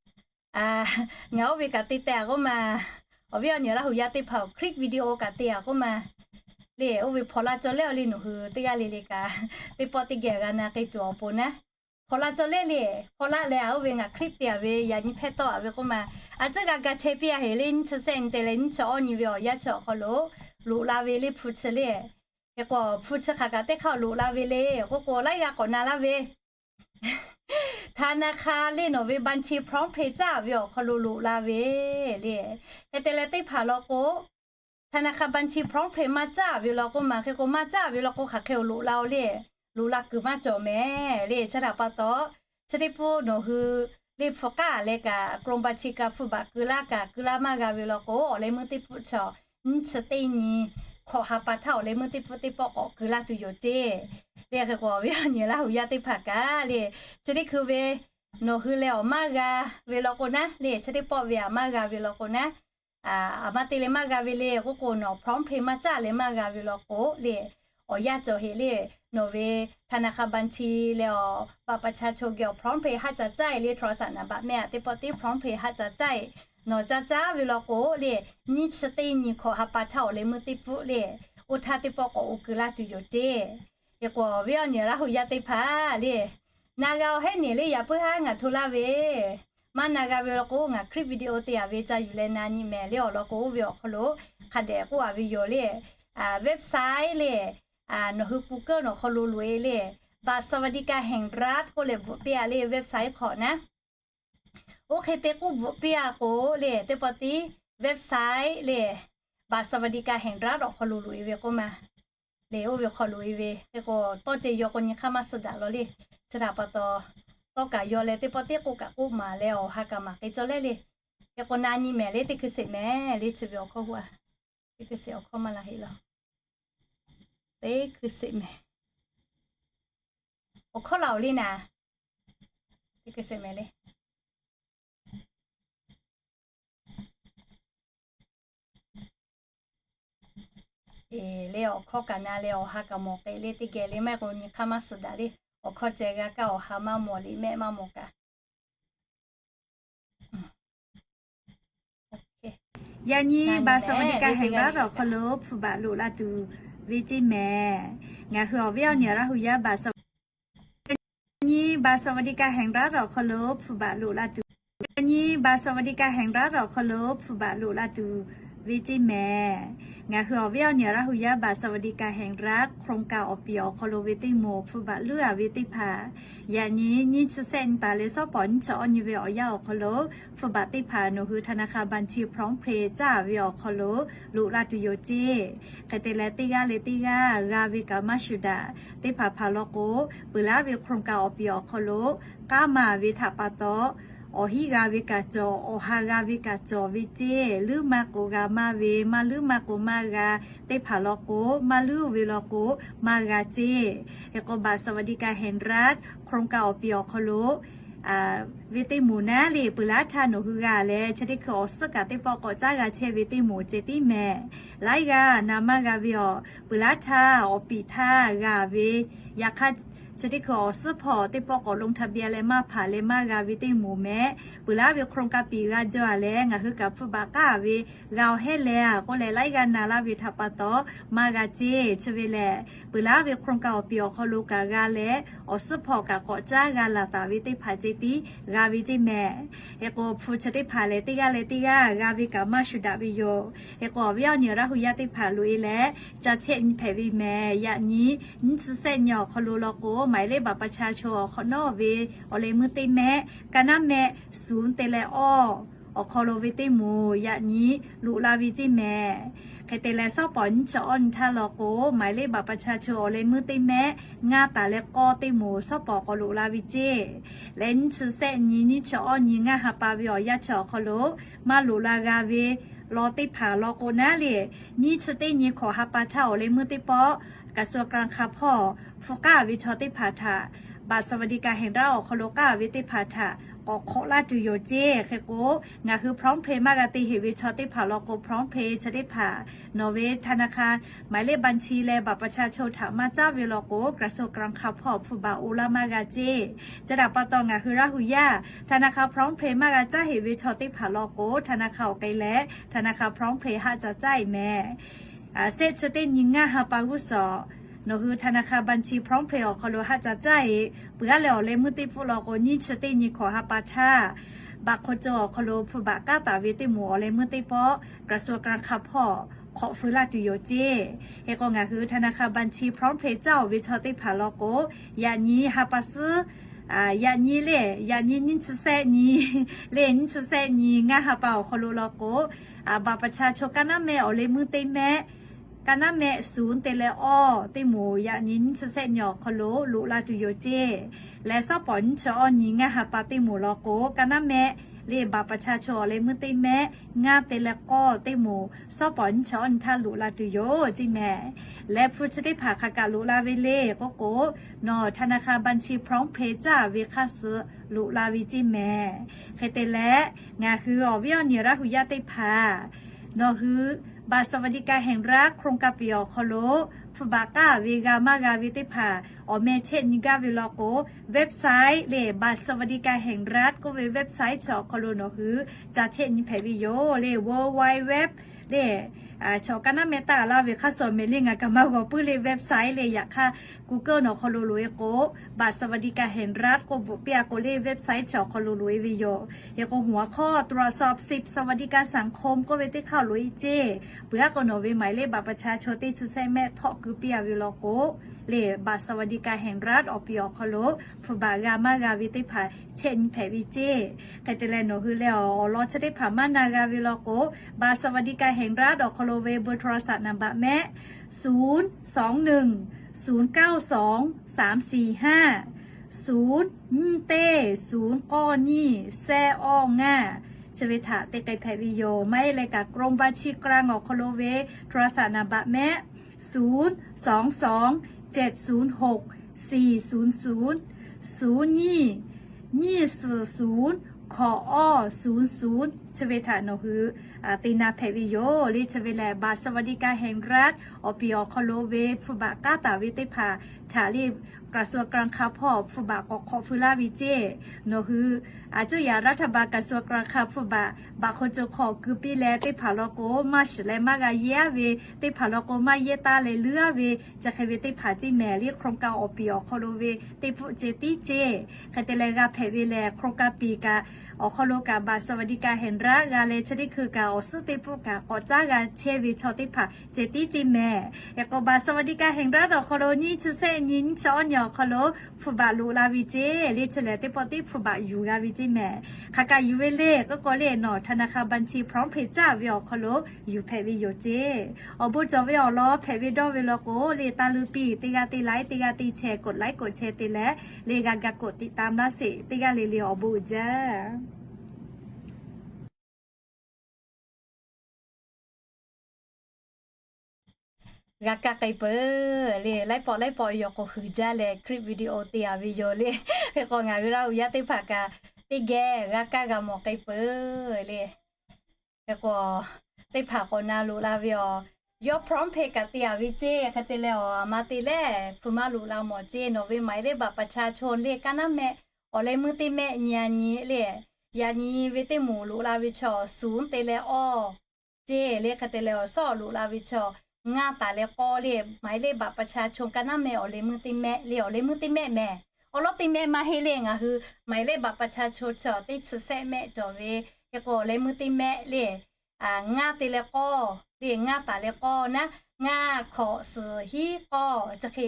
ngaˬ oˇ ve kaꞈ te teh a k'oˆ ma. Awˬ viˉ awˬ nyi Laˇ huˍ yaˇ teˇ hpaˍ-oˬ, click video kaꞈ te a k'oˆ ma. Le oˇ ve hpawnˬ la caw lehˇ-aw le, nawˬ hui teˇ g'aˇ le le kaꞈ teˇ pawˆ teˇ geh g'a na k'ai tuˬ awˬ pon naˉ, hpawnˬ la caw lehˇ le. Hpawnˬ la leh a oˇ ve ngaˬ click te a ve yaꞈ nyi hpehˇ tawˆ a ve k'oˆ ma. A tcuhˉ g'a ga chehˇ piˇ-a heˍ le, nyiˇ chi sehˆ nyi te leh nyiˇ chi awˇ nyi ve awˬ yanˇ chi awˬ hk'aw lo loꞈ la ve le hpu chi le. Hk'e k'o hpu chi hk'aˬ kaꞈ teˇ hk'aˇ loꞈ la ve le k'oˆ k'o laiˉ g'aˇ k'awꞈ na laˇ ve ธนาคาร le, nawˬ ve บัญชี PromptPay caˇ ve awˬ hk'aw lo loꞈ la ve le. Hk'e te leh teˇ hpaˍ law k'o, ธนาคาร บัญชี PromptPay maˇ caˇ ve law k'oˆ ma. Hk'e k'o maˇ caˇ ve law k'o hk'aˬ hk'e loꞈ la-o le, loꞈ la kuiˬ maˇ cawˬ mehˍ le. Chi htaꞈ pa taw chi teˇ pawˆ nawˬ hui le hpu k'aˇ leh kaꞈ กรมบัญชีกลาง hpu baꞈ keu laˇ kaꞈ keu laˇ maˇ g'a ve law k'o, awˬ leh meuˇ teˇ pfuhˆ chaw nyiˇ chi teˇ nyi hkawꞈ ha pa htaˇ awˬ leh meuˇ teˇ pfuhˆ teˇ pawˆ k'awꞈ keu laˇ tuˬ yoˬ ceˇ. Le hk'e k'o awˬ viˉ awˬ nyi Laˇ huˍ yaˇ teˇ hpaˍ kaꞈ le, chi teˇ hkui ve nawˬ hui leh awˬ maˇ g'a ve law k'o naˉ le, chi teˇ pawˆ ve aꞈ maˇ g'a ve law k'o naˉ, aˬ ma te leh maˇ g'a ve le k'oˆ k'o, nawˬ PromptPay maˇ caˇ leh maˇ g'a ve law k'o le, awˬ yanˇ cawˬ heˍ le. Nawˬ ve ธนาคาร บัญชี leh awˬ บัตรประชาชน geh awˬ PromptPay haˉ ca caˇ-e le, โทรศัพท์ nonprot mehˆ a teˇ pawˆ tiˉ PromptPay haˉ ca caˇ-e. Nawˬ caˇ caˇ ve law k'o le, nyiˇ chi teˇ nyi hkawꞈ ha pa htaˇ awˬ leh meuˇ teˇ pfuhˆ le, oˇ htaˇ teˇ pawˆ k'awꞈ oˇ keu laˇ tuˬ yoˬ ceˇ. Hk'e k'o awˬ viˉ awˬ nyi Laˇ huˍ yaˇ teˇ hpaˍ le, na g'a-o hehˉ neˬ le, yaꞈ puiˉ haˉ ngaˬ hto laˇ ve maˇ na g'a ve law k'o, ngaˬ clip video te a ve ca yuˬ leh na nyi mehˍ le. Awˬ lawn k'o oˇ ve awˬ hk'aw lo hk'a dehꞈ k'oˆ a ve yoˬ le. Website le, nawˬ hui Google nawˬ hk'aw lo loꞈ-e le, บัตรสวัสดิการแห่งรัฐ k'oˆ leh bvuhꞈ piˇ-a le website hk'awꞈ naˉ. Oˇ hk'e te k'oˆ bvuhꞈ piˇ-a k'o le, teˇ pawˆ tiˉ website le, บัตรสวัสดิการแห่งรัฐ awˬ hk'aw lo loꞈ-e ve k'oˆ ma. Le oˇ ve hk'aw loꞈ-e ve hk'e k'o, tawˇ ceh yaw k'o nyi hk'aˇ maˇ suh daꞈ law le. Chi htaꞈ pa taw, tawˇ kaꞈ yaw leh teˇ pawˆ tiˉ k'oˆ kaꞈ k'oˆ maˍ leh awˬ ha kaꞈ maˍ k'ai cawˇ lehˇ le. Hk'e k'o na nyi mehˍ le, teˇ hkui sheˍ mehˍ le, chi ve awˬ hkawˇ hu-a. Teˇ hkui sheˍ awˬ hkawˇ maˇ la heˆ law. Teˇ hkui sheˍ mehˍ. Awˬ hkawˇ la-oˬ le naˍ. Teˇ hkui sheˍ mehˍ le. Eˬ, le awˬ hkawˇ kaꞈ na leh awˬ ha kaꞈ mawˬ k'ai le teˇ geh le, maˇ heˆ k'o nyi hk'aˇ maˇ suh daꞈ le. Awˬ hkawˇ ceh g'a kaˇ awˬ ha maˇ mawˬ, liꞈ mehˆ maˇ mawˬ kaꞈ. Yaꞈ nyi บัตรสวัสดิการแห่งรัฐ awˬ hk'aw lo hpu baꞈ loꞈ la tuˬ ve ceˇ mehˍ. Ngaˬ hui awˬ viˉ awˬ nyi Laˇ huˍ yaˇ บัตรสวัสดิการแห่งรัฐ awˬ hk'aw lo บัตรสวัสดิการแห่งรัฐ awˬ hk'aw lo hpu baꞈ loꞈ la tuˬ, yaꞈ nyi บัตรสวัสดิการแห่งรัฐ awˬ hk'aw lo hpu baꞈ loꞈ la tuˬ ve ceˇ mehˍ. Ngaˬ hui awˬ viˉ awˬ nyi Laˇ hu yaˇ บัตรสวัสดิการแห่งรัฐ โครงการ awˬ piˍ awˬ hk'aw lo ve teˇ moˍ hpfuhˇ baꞈ leuˉ a ve teˇ hpaˍ, yaꞈ nyi nyiˇ chi sehˆ nyi taˍ leh shawˉ pawˍ nyiˇ chi awˇ nyi ve awˬ yanˇ awˬ hk'aw lo hpfuhˇ baꞈ teˇ hpaˍ nawˬ hui ธนาคารบัญชีพร้อมเพย์ caˇ ve awˬ hk'aw lo loꞈ la tuˬ yoˬ ceˇ. Hk'e te leh teˇ g'aˇ leh teˇ g'aˇ g'a ve kaꞈ maˇ shuˍ daꞈ. Teˇ hpaˍ hpaˍ law k'o, peuˬ laˉ ve โครงการ awˬ piˍ awˬ hk'aw lo k'aˉ ma ve htaꞈ pa taw, awˬ hinˉ g'a ve kaꞈ cawˬ, awˬ ha g'a ve kaꞈ cawˬ ve ceˇ. Leuˉ maˇ k'o g'a maˇ ve, maˇ leuˉ maˇ k'o maˇ g'a. Teˇ hpaˍ law k'o, maˇ leuˉ ve law k'o maˇ g'a ceˇ. Hk'e k'o บัตรสวัสดิการแห่งรัฐ โครงการ awˬ piˍ awˬ hk'aw lo ve teˇ moˍ naˉ leh peuˬ laˉ htaˇ nawˬ hui g'a leh, chi teˇ hkui awˬ suhˉ kaꞈ teˇ pawˆ k'awꞈ caˉ g'a chehˇ ve teˇ moˍ ceh tiˉ mehˍ. Laiˉ g'aˇ na maˇ g'a ve awˬ, peuˬ laˉ htaˇ awˬ piˍ htaˇ g'a ve, yaꞈ hk'aˇ chi teˇ hkui awˬ suhˉ hpawˇ teˇ pawˆ k'awꞈ ลงทะเบียน leh maˇ hpaˍ leh maˇ g'a ve teˇ moˍ mehˍ. Peuˬ laˉ ve โครงการ piˍ g'a jaw a leh ngaˬ hui kaꞈ hpfuhˇ baꞈ k'aˉ ve g'a awˬ hehˉ leh a k'oˆ leh laiˉ g'aˇ na laˇ ve htaꞈ pa taw maˇ g'a ceˇ. Chi ve lehˬ, peuˬ laˉ ve โครงการ awˬ piˍ awˬ hk'aw lo kaꞈ g'a leh, awˬ suhˉ hpawˇ kaꞈ k'awꞈ caˉ g'a laˬ taˍ ve teˇ hpaˍ ceh tiˉ g'a ve ceˇ mehˍ. Hk'e k'o hpu chi teˇ hpaˍ lehˬ teˇ g'aˇ leh teˇ g'aˇ g'a ve kaꞈ maˇ shuˍ daꞈ ve yoˬ. Hk'e k'o awˬ viˉ awˬ nyi Laˇ hu yaˇ teˇ hpaˍ loꞈ e leh ca chehˇ nyi hpehꞈ ve mehˍ. Yaꞈ nyi nyiˇ chi sehˆ nyi awˬ hk'aw lo law k'o, หมายเลขบัตรประชาชน awˬ hk'awꞈ nawˉ ve awˬ leh meuˇ teˇ mehˆ, ka naˉ mehˆ suˍ te leh awˇ awˬ hk'aw lo ve teˇ moˍ yaꞈ nyi loꞈ la ve ceˇ mehˍ. Hk'e te leh shawˉ pawˍ nyiˇ chi awˇ nyi htaˇ law k'o, หมายเลขบัตรประชาชน awˬ leh meuˇ teˇ mehˆ, ngaˇ taˍ leh k'awˇ teˇ moˍ shawˉ pawˍ k'awꞈ loꞈ la ve ceˇ. Leh nyiˇ chi sehˆ nyi, nyiˇ chi awˇ nyi ngaˇ ha pa ve awˬ yanˇ chi awˬ hk'aw lo maˇ loꞈ la g'a ve law teˇ hpaˍ law k'o naˉ leh, nyiˇ chi teˇ nyi hkawꞈ ha pa htaˇ awˬ leh meuˇ teˇ pawˆ กระทรวงการคลัง hpawˇ hpfuhˇ k'aˉ ve chaw teˇ hpaˍ htaꞈ บัตรสวัสดิการแห่งรัฐ awˬ hk'aw lo k'aˉ ve teˇ hpaˍ htaꞈ k'awꞈ hk'awꞈ laˇ tuˬ yoˬ ceˇ. Hk'e k'o ngaˬ hui พร้อมเพย์ maˇ g'a te heꞈ ve chaw teˇ hpaˍ law k'o พร้อมเพย์ chi teˇ hpaˍ nawˬ ve ธนาคาร หมายเลขบัญชี leh บัตรประชาชน htaꞈ maˇ caˉ ve law k'o กระทรวงการคลัง hpawˇ hpfuhˇ baꞈ oˇ laˇ maˇ g'a ceˇ. Chi htaꞈ pa taw ngaˬ hui Laˇ hu yaˇ ธนาคาร พร้อมเพย์ maˇ g'a caˉ heꞈ ve chaw teˇ hpaˍ law k'o ธนาคาร awˬ k'ai leh ธนาคาร พร้อมเพย์ haˆ ca caˉ e mehˍ. Sehˆ chi teˇ nyi ngaˇ ha pa g'uˇ suhˍ nawˬ hui ธนาคาร บัญชี พร้อมเพย์ awˬ hk'aw lo haˆ ca caˉ e. Peuˬ aˉ leh awˬ leh meuˇ teˇ pfuhˆ law k'o nyiˇ chi teˇ nyi hkawꞈ ha pa htaˇ บัตรคนจน awˬ hk'aw lo hpfuhˇ baꞈ k'aˉ taˍ ve teˇ moˍ awˬ leh meuˇ teˇ pawˆ กระทรวงการคลัง hpawˇ hk'awꞈ feu laˇ tuˬ yoˬ ceˇ. Hk'e k'o ngaˬ hui ธนาคาร บัญชี พร้อมเพย์ caˇ oˬ ve chaw teˇ hpaˍ law k'o, yaꞈ nyi ha pa suhˉ, yaꞈ nyi lehˬ yaꞈ nyi nyiˇ chi sehˆ nyi lehˬ nyiˇ chi sehˆ nyi ngaˇ ha pa awˬ hk'aw lo law k'o, บัตรประชาชน ka naˉ mehˆ awˬ leh meuˇ teˇ mehˆ, ka naˉ mehˆ suˍ te leh awˇ teˇ moˍ yaꞈ nyi nyiˇ chi sehˆ nyi awˬ hk'aw lo loꞈ la tuˬ yoˬ ceˇ. Leh shawˉ pawˍ nyiˇ chi awˇ nyi ngaˇ ha pa teˇ moˍ law k'o, ka naˉ mehˆ lehˬ บัตรประชาชน awˬ leh meuˇ teˇ mehˆ, ngaˇ te leh k'awˇ teˇ moˍ shawˉ pawˍ nyiˇ chi awˇ nyi htaˇ loꞈ la tuˬ yoˬ ceˇ mehˍ. Leh hpu chi teˇ hpaˍ hk'aˬ kaꞈ loꞈ la ve le k'oˆ k'o, nawˬ ธนาคาร บัญชี พร้อมเพย์ caˇ ve hk'aˇ suh loꞈ la ve ceˇ mehˍ. Hk'e te leh, ngaˬ hui awˬ viˉ awˬ nyi Laˇ hu yaˇ teˇ hpaˍ nawˬ hui บัตรสวัสดิการแห่งรัฐ โครงการ piˍ awˬ hk'aw lo hpfuhˇ baꞈ k'aˉ ve g'a maˇ g'a ve teˇ hpaˍ awˬ meh chehˇ nyi gaˇ ve law k'o, website lehˬ บัตรสวัสดิการแห่งรัฐ k'oˆ ve website chi awˬ hk'aw lo nawˬ hui ca chehˇ nyi hpehꞈ ve yoˬ le. World Wide Web lehˬ, chaw ka naˉ mehˆ taˆ laˇ ve hk'aˇ suh mehˍ le, ngaˬ kaꞈ maˇ g'aw puiˉ le. Website lehˬ yaꞈ hk'aˇ Google awˬ hk'aw lo loꞈ e k'o, บัตรสวัสดิการแห่งรัฐ k'oˆ bvuhꞈ piˇ a k'o le, website chi awˬ hk'aw lo loꞈ e ve yoˬ. Hk'e k'o หัวข้อ ตรวจสอบสิทธิสวัสดิการสังคม k'oˆ ve teˇ hk'aˇ loꞈ e ceˇ. Peuˬ aˉ k'o nawˬ ve หมายเลขบัตรประชาชน teˇ chi sehˆ mehˆ htawˆ keu piˇ a ve law k'o, lehˬ บัตรสวัสดิการแห่งรัฐ awˬ piˍ awˬ hk'aw lo hpfuhˇ baꞈ g'a maˇ g'a ve teˇ hpaˍ chehˇ nyi hpehꞈ ve ceˇ. Hk'e te leh nawˬ hui lehˬ awˬ lawn chi teˇ hpaˍ maˇ na g'a ve law k'o, บัตรสวัสดิการแห่งรัฐ awˬ hk'aw lo ve เบอร์โทรศัพท์ naˍ baꞈ mehˆ, suˍ sawˉ nuˇ, suˍ kaoˇ sawˉ, saˍ siˍ haˉ, suˍ nyiˇ teˇ, suˍ k'awˇ nyiˇ, sehˉ awˇ ngaˇ, chi ve htaꞈ te k'ai hpehꞈ ve yoˬ. Maˇ heˆ leh kaꞈ กรมบัญชีกลาง awˬ hk'aw lo ve โทรศัพท์ naˍ baꞈ mehˆ, suˍ sawˉ sawˉ, เจ็ดศูนย์หก สี่ศูนย์ศูนย์ ศูนย์ nyiˇ, nyiˇ suhˍ suˍ, hkawꞈ awˇ suˍ suˍ, chi ve htaꞈ nawˬ hui te na hpehꞈ ve yoˬ le. Chi ve lehˬ บัตรสวัสดิการแห่งรัฐ awˬ piˍ awˬ hk'aw lo ve hpfuhˇ baꞈ k'aˉ taˍ ve teˇ hpaˍ htaꞈ le กระทรวงการคลัง hpawˇ hpfuhˇ baꞈ k'awꞈ hk'awꞈ feu laˇ ve ceˇ. Nawˬ hui a cuˇ yaꞈ รัฐบาล กระทรวงการคลัง hpfuhˇ baꞈ บัตรคนจน hk'aw keu piˇ leh teˇ hpaˍ law k'o maˇ shiˍ leh maˇ g'a yehˇ aˉ ve, teˇ hpaˍ law k'o maˇ yehˇ taˇ leh leuˉ aˉ ve, chi hk'e ve teˇ hpaˍ ceˇ mehˍ le. โครงการ awˬ piˍ awˬ hk'aw lo ve teˇ pfuhˆ ceh tiˉ ceˇ. Hk'e te leh g'a hpehꞈ ve lehˬ โครงการ piˍ kaꞈ Awˬ hk'aw lo kaꞈ บัตรสวัสดิการแห่งรัฐ g'a leh chi teˇ hkui kaꞈ awˬ suhˉ teˇ pfuhˆ kaꞈ k'awꞈ caˉ g'a chehˇ ve chaw teˇ hpaˍ ceh tiˉ ceˇ mehˍ. Hk'e k'o บัตรสวัสดิการแห่งรัฐ awˬ hk'aw lo nyiˇ chi sehˆ nyi nyiˇ chi awˇ nyi awˬ hk'aw lo hpu baꞈ loꞈ la ve ceˇ le. Chi lehˬ teˇ pawˆ tiˉ hpu baꞈ yuˬ g'a ve ceˇ mehˍ. Hk'aˬ kaꞈ yuˬ ve le k'oˆ k'o le, nawˬ ธนาคารบัญชี PromptPay caˇ ve awˬ hk'aw lo yuˬ hpehꞈ ve yoˬ ceˇ. Awˬ bon cawˬ ve awˬ lawn hpehꞈ ve dawˇ ve law k'o le, taˇ luˇ piˇ, teˇ g'aˇ teˇ like, teˇ g'aˇ teˇ share, กดไลค์ กดแชร์ te leh le g'a ga กดติดตาม laˇ sheˍ. Teˇ g'aˇ le le awˬ bon uiˍ jaˇ. G'a kaˇ k'ai peuˬ le, laiˉ pawˆ laiˉ pawˆ yaw k'o hui jaˇ leh คลิปวิดีโอ te-a ve yoˬ le. Hk'e k'o ngaˬ hui Laˇ huˍ yaˇ teˇ hpaˍ kaꞈ teˇ geh g'a kaˇ g'a mawˬ k'ai peuˬ le. Hk'e k'o teˇ hpaˍ k'awꞈ na loꞈ la ve awˬ, yawˇ PromptPay kaꞈ te-a ve ceˇ. Hk'e te leh awˬ, aˬ ma te leh hpu maˇ loꞈ la mawˬ ceˇ. Nawˬ ve หมายเลขบัตรประชาชน le kaˇ naˉ mehˆ awˬ leh meuˇ teˇ mehˆ nyi a nyi le, yaꞈ nyi ve teˇ moˍ loꞈ la ve chaw ศูนย์ te leh awˇ ceˇ le. Hk'e te leh awˬ, shawˉ awˬ loꞈ la ve chaw ngaˇ taˍ leh k'awˇ le, หมายเลขบัตรประชาชน kaˇ naˉ mehˆ awˬ leh meuˇ teˇ mehˆ le, awˬ leh meuˇ teˇ mehˆ mehˍ. Awˬ lawˉ teˇ mehˆ maˇ heˆ le, ngaˬ hui หมายเลขบัตรประชาชน chaw teˇ chi sehˆ mehˆ cawˬ ve. Hk'e k'o awˬ leh meuˇ teˇ mehˆ le, ngaˇ te leh k'awˇ le, ngaˇ taˍ leh k'awˇ naˉ, ngaˇ hkawꞈ suhˍ hiˉ k'awˇ chi hk'e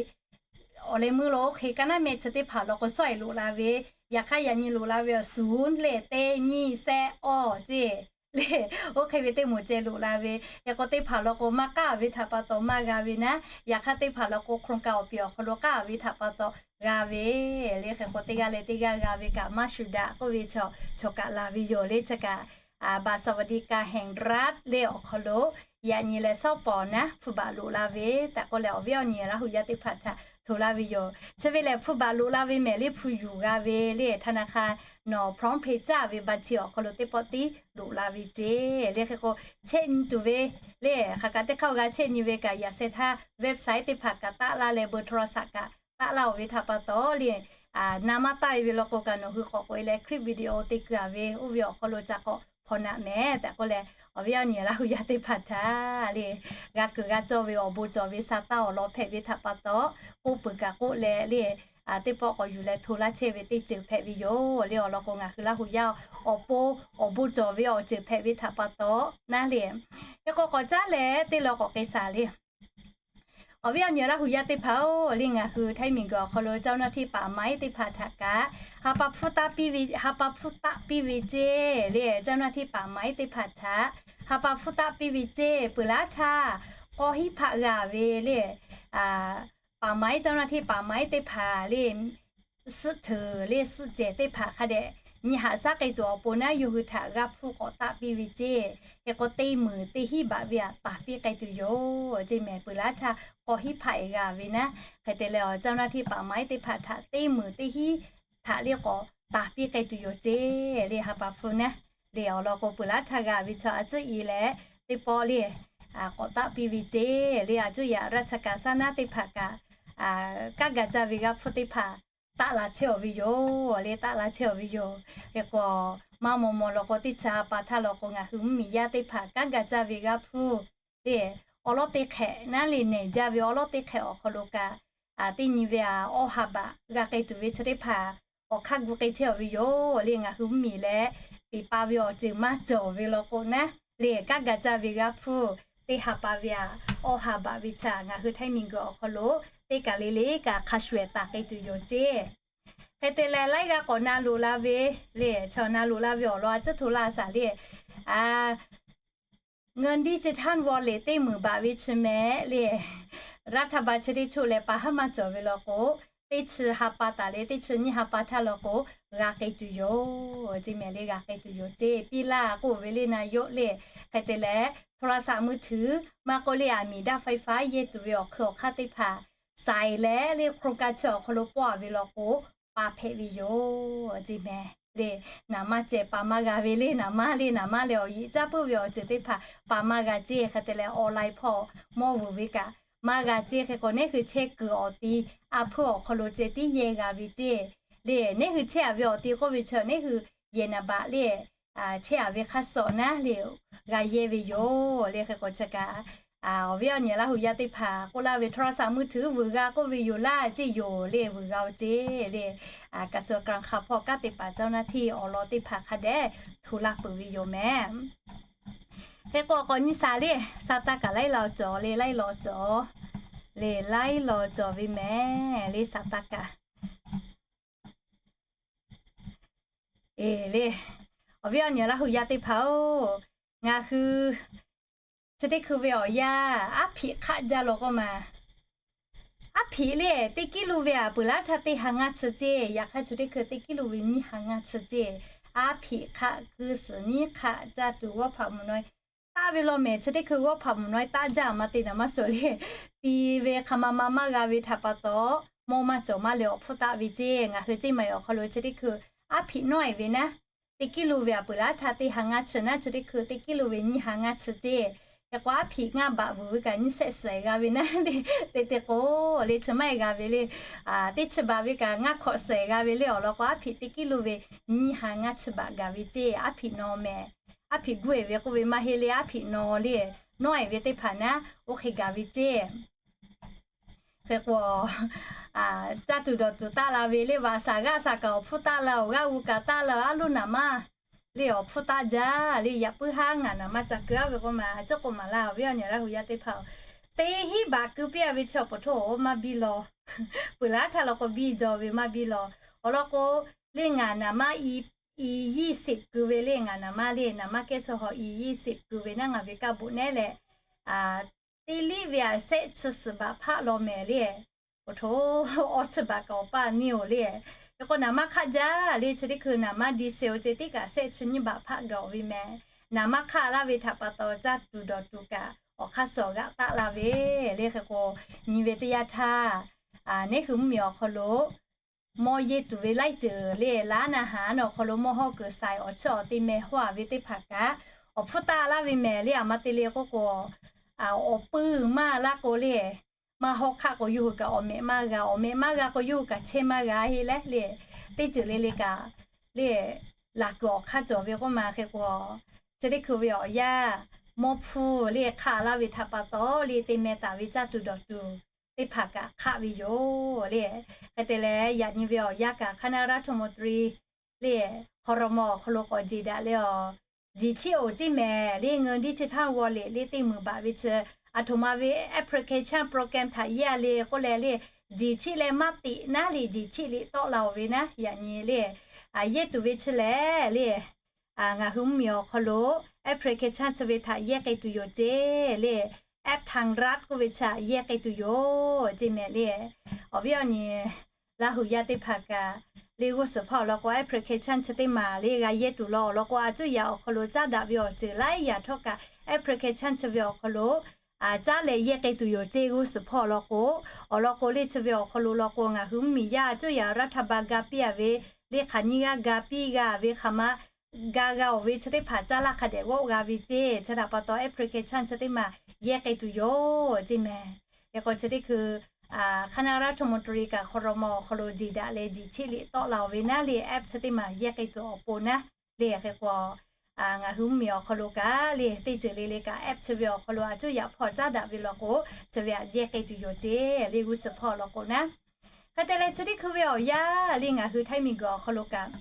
awˬ leh meuˇ lo oˇ hk'e kaˇ naˉ mehˆ chi teˇ hpaˍ law k'o shawˉ e loꞈ la ve, yaꞈ hk'aˇ yaꞈ nyi loꞈ la ve awˬ ศูนย์ le teˇ nyiˇ sehˆ awˇ ceˇ le, oˇ hk'e ve teˇ moˍ ceh loꞈ la ve. Hk'e k'o teˇ hpaˍ law k'o maˇ k'aˉ ve htaꞈ pa taw maˇ g'a ve naˉ, yaꞈ hk'aˇ teˇ hpaˍ law k'o โครงการ awˬ piˍ awˬ hk'aw lo k'aˉ ve htaꞈ pa taw g'a ve le. Hk'e k'o teˇ g'aˇ leh teˇ g'aˇ g'a ve kaꞈ maˇ shuˍ daꞈ k'oˆ ve chaw, chaw kaꞈ laˬ ve yoˬ le. Chi kaꞈ บัตรสวัสดิการแห่งรัฐ le awˬ hk'aw lo yaꞈ nyi leh shawˉ pawˍ naˉ hpu baꞈ loꞈ la ve tehꞈ k'oˆ leh awˬ viˉ awˬ nyi Laˇ huˍ yaˇ teˇ hpaˍ htaꞈ hto laˇ ve yoˬ. Chi ve lehˬ hpu baꞈ loꞈ la ve mehˍ le, hpu yuˬ g'a ve le, ธนาคาร nawˬ PromptPay caˇ ve บัญชี awˬ hk'aw lo teˇ pawˆ tiˉ loꞈ la ve ceˇ le. Hk'e k'o chehˇ nyi tuˬ ve le, hk'aˬ kaꞈ teˇ hk'aˇ g'a chehˇ nyi ve kaꞈ yaꞈ sheh htaˇ website teˇ hpaˍ kaꞈ taˆ laˇ leh เบอร์โทรศัพท์ kaꞈ taˆ laˇ-oˬ ve htaꞈ pa taw le, na maˇ taˆ-e ve law k'o kaꞈ nawˬ hui k'awꞈ k'oꞈ-e leh คลิปวิดีโอ te keu-a ve oˇ ve awˬ hk'aw lo ca k'awꞈ hpawnˬ naꞈ mehˍ tehꞈ k'oˆ leh, awˬ viˉ awˬ nyi Laˇ huˍ yaˇ teˇ hpaˍ htaꞈ le g'a kuiˬ g'a cawˇ ve awˬ bon cawˬ ve sa taˇ awˬ lawn hpehꞈ ve htaꞈ pa taw, k'oˆ peuˬ kaꞈ k'oˆ leh le, teˇ pawˆ k'awꞈ yuˬ leh hto laˇ chehˇ ve teˇ ceuˬ hpehꞈ ve yoˬ le. Awˬ lawn k'o ngaˬ hui Laˇ huˍ yaˇ awˬ pon awˬ bon cawˬ ve awˬ ceuˬ hpehꞈ ve htaꞈ pa taw naˉ le, hk'e k'o k'awꞈ caˉ leh teˇ law k'awꞈ k'ai shaˍ le. Awˬ viˉ awˬ nyi Laˇ huˍ yaˇ teˇ hpaˍ-oˬ, le ngaˬ hui Htaiˇ miˬguiˬ awˬ hk'aw lo เจ้าหน้าที่ป่าไม้ teˇ hpaˍ htaꞈ kaꞈ ha pa hpfuhˇ taˆ piˇ ve, ha pa hpfuhˇ taˆ piˇ ve ceˇ le. เจ้าหน้าที่ป่าไม้ teˇ hpaˍ htaꞈ ha pa hpfuhˇ taˆ piˇ ve ceˇ. Peuˬ laˉ htaˇ k'aw hiˉ hpaˆ g'a ve le, ป่าไม้ เจ้าหน้าที่ป่าไม้ teˇ hpaˍ le, suhˆ hteuˍ le suhˆ cehˬ teˇ hpaˍ hk'a dehꞈ nyi haꞈ shaˉ k'ai tuˬ awˬ pon naˉ yawˇ hui htaꞈ g'aˇ hpfuhˇ k'awꞈ taˆ piˇ ve ceˇ. Hk'e k'o teˇ meunˍ teˇ hinˉ baꞈ ve htaꞈ taˍ piˇ k'ai tuˬ yoˬ ceˇ mehˍ. Peuˬ laˉ htaˇ k'aw hiˉ hpaˆ-e g'a ve naˉ, hk'e te leh awˬ เจ้าหน้าที่ป่าไม้ teˇ hpaˍ htaꞈ teˇ meunˍ teˇ hinˉ htaꞈ le k'awꞈ taˍ piˇ k'ai tuˬ yoˬ ceˇ le. Ha pa hpfuhˇ naˉ le awˬ lawn k'o peuˬ laˉ htaˇ g'a ve chaw a tcuhˉ i leh teˇ pawˆ le k'awꞈ taˆ piˇ ve ceˇ le. A cuˇ yaꞈ ราชการ saˉ naˉ teˇ hpaˍ kaꞈ kanˉ ga caˇ ve g'aˇ hpfuhˇ teˇ hpaˍ taˆ la chehˇ-aˬ ve yoˬ le, taˆ la chehˇ-aˬ ve yoˬ. Hk'e k'o maˇ maw maw law k'o teˇ chi ha pa htaˇ law k'o ngaˬ hui mvuhˇmiˬ yaˇ teˇ hpaˍ kanˉ ga caˇ ve g'aˇ hpfuhˇ le, awˉ lawˉ teˇ hk'ehꞈ naˉ le nehˬ jaˇ ve awˉ lawˉ teˇ hk'ehꞈ awˬ hk'aw lo kaꞈ teˇ nyi ve a awˇ ha baꞈ g'a k'ai tuˬ ve chi teˇ hpaˍ awˬ hk'aˇ gu k'ai chehˇ-aˬ ve yoˬ le. Ngaˬ hui mvuhˇmiˬ leh peˬ pa ve awˬ ceuˬ maˇ cawˬ ve law k'o naˉ le, kanˉ ga caˇ ve g'aˇ hpfuhˇ teˇ ha pa ve a awˇ ha baꞈ ve chaw ngaˬ hui Htaiˇ miˬguiˬ awˬ hk'aw lo teˇ kaˬ le le kaꞈ hk'a shuˍ-ehˍ taˍ k'ai tuˬ yoˬ ceˇ. Hk'e te leh laiˉ g'aˇ k'awꞈ na loꞈ la ve le, chaw na loꞈ la ve awˬ lawn a cuˉ hto laˇ shaˍ le. เงินดิจิทัลวอลเล็ต teˇ meunˍ baꞈ ve chi mehˍ le, รัฐบาล chi teˇ choˆ leh pa haˉ maˇ cawˬ ve law k'o, teˇ chi ha pa taˍ leh teˇ chi nyiˇ ha pa htaˇ law k'o g'a k'ai tuˬ yoˬ ceˇ mehˍ le, g'a k'ai tuˬ yoˬ ceˇ. Piˇ laˇ k'oˆ ve le na yoˆ le. Hk'e te leh โทรศัพท์มือถือ maˇ k'oˆ le aˬ miˍ ด้านไฟฟ้า yehˇ tuˬ ve awˬ hk'eun awˬ hk'aˇ teˇ hpaˍ saiˍ leh le โครงการ chi awˬ hk'aw lo pawˆ-a ve law k'o pa hpehꞈ ve yoˬ ceˇ mehˍ le. Naˍ maˇ ceh pa maˇ g'a ve le, naˍ maˇ le, naˍ maˇ leh awˬ yeꞈ caˇ puiˉ ve awˬ ceuˬ teˇ hpaˍ pa maˇ g'a ceˇ. Hk'e te leh online hpawˇ mawˇ vuiˬ ve kaꞈ maˇ g'a ceˇ. Hk'e k'o neˉ hui chehˇ kuiˬ awˬ ti a hpuˇ awˬ hk'aw lo ceh tiˉ yehˇ g'a ve ceˇ le. Neˉ hui chehˇ-a ve awˬ ti k'oˆ ve chi neˉ hui yehˬ naˍ baꞈ le chehˇ-a ve hk'aˇ suh naˉ le g'a yehˇ ve yoˬ le. Hk'e k'o chi kaꞈ Awˬ viˉ awˬ nyi Laˇ huˍ yaˇ teˇ hpaˍ k'oˆ laˇ ve โทรศัพท์มือถือ vuiˬ g'a k'oˆ ve yoˬ laˇ ceˇ yoˬ le, vuiˬ g'a-oˬ ceˇ le. กระทรวงการคลัง hk'a hpawˇ kanˉ te paˍ เจ้าหน้าที่ awˬ lawn teˇ hpaˍ hk'a dehꞈ hto laˇ peuˬ ve yoˬ mehˍ. Hk'e k'o k'awꞈ nyi shaˍ le, สถานการณ์ laiˉ law cawˬ le, laiˉ law cawˬ le, laiˉ law cawˬ ve mehˍ le, สถานการณ์ le. Awˬ viˉ awˬ nyi Laˇ huˍ yaˇ teˇ hpaˍ-oˬ, ngaˬ hui chi teˇ hkui ve awˬ yanˇ aˉ hpiꞈ hk'aˆ jaˇ law k'oˆ ma. Aˉ hpiꞈ le teˇ kiˉ lo ve aꞈ peuˬ laˉ htaˇ teˇ ha ngaˇ chi ceˇ, yaꞈ hk'aˇ chi teˇ hkui teˇ kiˉ lo ve nyiˇ ha ngaˇ chi ceˇ. Aˉ hpiꞈ hk'aˆ kuiˇ suhˍ nyiˉ hk'aˆ caˇ tuˬ g'awˇ hpaꞈ mvuhˬ naw taˆ ve law mehˍ. Chi teˇ hkui g'awˇ hpaꞈ mvuhˬ naw taˆ jaˇ maˇ te naˍ maˇ suhˍ le, ti ve hk'a ma ma maˇ g'a ve htaꞈ pa taw, mawˇ maˇ cawˬ maˇ le awˬ hpfuhˇ taˆ ve ceˇ. Ngaˬ hui ceˇ maˬ awˬ hk'aw lo chi teˇ hkui aˉ hpiꞈ nawˉ-e ve naˉ, teˇ kiˉ lo ve aꞈ peuˬ laˉ htaˇ teˇ ha ngaˇ chi naˉ, chi teˇ hkui teˇ kiˉ lo ve nyiˇ ha ngaˇ chi ceˇ. Hk'e k'o aˉ hpiꞈ ngaˇ baꞈ vuiˬ ve kaꞈ nyiˇ shehˆ suhˍ g'a ve naˉ le, te te k'o le chi maˇ-e g'a ve le. Teˇ chi baꞈ ve kaꞈ ngaˇ hkawꞈ suhˍ g'a ve le. Awˬ lawn k'o aˉ hpiꞈ teˇ kiˉ lo ve nyiˇ ha ngaˇ chi baꞈ gaˬ ve ceˇ. Aˉ hpiꞈ naw mehˍ, aˉ hpiꞈ guˇ-e ve k'oˆ ve maˇ heˆ le, aˉ hpiꞈ naw le, nawˉ-e ve teˇ hpaˍ naˉ oˇ hk'e gaˬ ve ceˇ. Hk'e k'o, caˇ tuˬ dawˬ tuˬ taˆ la ve le, vaꞈ shaˍ g'aˇ shaˍ kaꞈ awˬ hpfuhˇ taˆ la-oˬ, g'aˇ g'u kaꞈ taˆ la-oˬ, aˉ loˇ naˍ maˇ le awˬ hpfuhˇ taˆ jaˇ le. Yaꞈ puiˉ haˉ ngaˬ naˍ maˇ ca keu-a ve k'oˆ ma, a ciˉ k'oˆ maˍ laˇ. Awˬ viˉ awˬ nyi Laˇ huˍ yaˇ teˇ hpaˍ-oˬ, teˇ hinˉ baꞈ keu piˇ-a ve chi awˬ pfuhˇ htaˇ maˇ biˇ law. Peuˬ laˉ htaˇ law k'o biˇ jaw ve maˇ biˇ law. Awˬ lawn k'o le ngaˬ naˍ maˇ i, i ยี่สิบ keu ve le, ngaˬ naˍ maˇ le, naˍ maˇ kehˉ suh haw i ยี่สิบ keu ve naˉ ngaˬ ve kaˇ boꞈ nehˉ leh, teˇ liˇ ve aꞈ shehˆ chi suhˍ baꞈ hpaˆ law mehˍ le. Awˬ hto, awˬ chi baꞈ kaꞈ awˬ paˇ neˇ-oˬ le. Hk'e k'o naˍ maˇ hk'aˆ jaˇ le, chi teˇ hkui naˍ maˇ di se-o ceˇ, teˇ kaꞈ shehˆ chi nyiˇ baꞈ hpaˆ gaˬ-oˬ ve mehˍ. Naˍ maˇ hk'aˆ laˇ ve htaꞈ pa taw caˇ tuˬ dawˬ tuˬ kaꞈ awˬ hk'aˇ suhˍ g'aꞈ taˆ la ve le. Hk'e k'o nyi ve teˇ yanˇ htaˇ, neˉ hui mvuhˇmiˬ awˬ hk'aw lo mawˇ yeˇ tuˬ ve laiˉ ceuˬ le, laˉ naˆ haˍ naˆ awˬ hk'aw lo mawˇ hawˇ kuiˬ shaiˍ awˬ chiˇ awˬ te meh hawˇ-a ve teˇ hpaˍ kaꞈ awˬ hpfuhˇ taˆ laˇ ve mehˍ le. Aˬ ma te le k'oˆ k'o, awˬ puiˇ maˇ laˇ k'o le, maˇ hawˇ hk'aˆ k'o yawˇ hui kaꞈ awˬ mehꞈ maˇ g'a, awˬ mehꞈ maˇ g'a k'o yawˇ hui kaꞈ chehˇ maˇ g'a heˆ leh le, teˇ ceuˬ le le kaꞈ le, laˬ kuiˬ awˬ hk'aˇ cawˬ ve k'oˆ ma. Hk'e k'o chi teˇ hkui ve awˬ yanˇ mawˇ hpfuhˇ le hk'aˆ laˇ ve htaꞈ pa taw le te meh taˍ ve caˇ tuˬ dawˬ tuˬ teˇ hpaˍ kaꞈ hk'aˆ ve yoˬ le. Hk'e te leh yaꞈ nyi ve awˬ yanˇ kaꞈ คณะรัฐมนตรี le ครม. awˬ hk'aw lo k'awꞈ jeˬ daꞈ leh awˬ, jiˬ chiˆ-oˬ ceˇ mehˍ le. เงินดิจิทัลวอลเล็ต le teˇ meunˍ baꞈ ve chi aˬ htoꞈ ma ve application program htaꞈ yehˇ le k'oˆ leh le, jiˬ chiˆ leh maˇ teꞈ naˉ le, jiˬ chiˆ liꞈ tawˆ la-oˬ ve naˉ yaꞈ nyi le, yehˇ tuˬ ve chi lehˬ le, ngaˬ hui mvuhˇmiˬ awˬ hk'aw lo application chi ve htaꞈ yehˇ k'ai tuˬ yoˬ ceˇ le, app ทางรัฐ k'oˆ ve chi htaꞈ yehˇ k'ai tuˬ yoˬ ceˇ mehˍ le. Awˬ viˉ awˬ nyi Laˇ huˍ yaˇ teˇ hpaˍ kaꞈ le g'uˇ suhˍ hpawˇ awˬ lawn k'o application chi teˇ maˬ le g'a yehˇ tuˬ law. Awˬ lawn k'o a cuˇ yaꞈ awˬ hk'aw lo caˉ daꞈ ve awˬ ceuˬ laiˉ yaꞈ htawˇ kaꞈ application chi ve awˬ hk'aw lo caˉ leh yehˇ k'ai tuˬ yoˬ ceˇ g'uˇ suhˍ hpawˇ awˬ lawn k'o. Awˬ lawn k'o le chi ve awˬ hk'aw lo law k'o ngaˬ hui mvuhˇmiˬ yaˇ a cuˇ yaꞈ รัฐบาล ga piˇ-a ve le, hk'aˬ nyiˇ g'aˇ ga piˇ g'a ve hk'aˬ ma ga g'a-oˬ ve chi teˇ hpaˍ caˇ laˇ hk'a dehꞈ g'awˆ g'a ve ceˇ. Chi htaꞈ pa taw application chi teˇ maˬ yehˇ k'ai tuˬ yoˬ ceˇ mehˍ. Hk'e k'o chi teˇ hkui คณะรัฐมนตรี kaꞈ ครม. awˬ hk'aw lo jeˬ daꞈ leh jiˬ chiˆ liꞈ tawˆ la-oˬ ve naˉ le, app chi teˇ maˬ yehˇ k'ai tuˬ awˬ pon naˉ le. Hk'e k'o ngaˬ hui mvuhˇmiˬ awˬ hk'aw lo kaꞈ le teˇ ceuˬ le le kaꞈ app chi ve awˬ hk'aw lo a cuˇ yaꞈ hpawˇ caˉ daꞈ ve law k'o, chi ve htaꞈ yehˇ k'ai tuˬ yoˬ ceˇ le g'uˇ suhˍ hpawˇ awˬ lawn k'o naˉ. Hk'e te leh chi teˇ hkui ve awˬ yanˇ le ngaˬ hui Htaiˇ miˬguiˬ awˬ hk'aw lo kaꞈ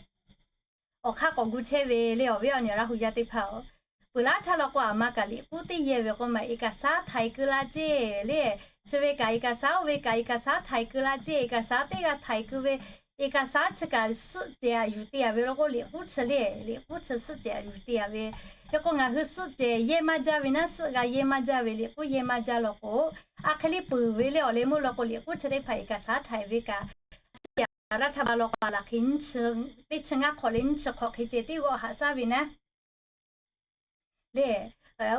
awˬ hk'aˇ k'awꞈ gu chehˇ ve le. Awˬ viˉ awˬ nyi Laˇ huˍ yaˇ teˇ hpaˍ-oˬ, peuˬ laˉ htaˇ law k'o aˬ ma kaꞈ liꞈ k'uˉ teˇ yehˇ ve k'oˆ ma, เอกสาร htaiˍ keu la ceˇ le. Chi ve kaꞈ เอกสาร oˇ ve kaꞈ เอกสาร htaiˍ keu la ceˇ. เอกสาร teˇ g'aˇ htaiˍ keu ve, เอกสาร chi kaꞈ suhˆ cehˬ aꞈ yuˬ te-a ve law k'o liꞈ k'uˉ chi le, liꞈ k'uˉ chi suhˆ cehˬ aꞈ yuˬ te-a ve. Hk'e k'o ngaˬ hui suhˆ cehˬ yehˇ maˇ jaˇ ve naˉ, suhˆ g'a yehˇ maˇ jaˇ ve liꞈ k'uˉ yehˇ maˇ jaˇ law k'o, a hk'e le peuˬ ve le. Awˬ leh meuˇ law k'o liꞈ k'uˉ chi teˇ hpaˍ เอกสาร htaiˍ ve kaꞈ, a cuˇ yaꞈ รัฐบาล law k'o a laˬ hk'e teˇ chi ngaˇ hk'awꞈ leh nyiˇ chi hk'awꞈ hk'e ceh teˇ g'awˆ haꞈ shaˉ ve naˉ le,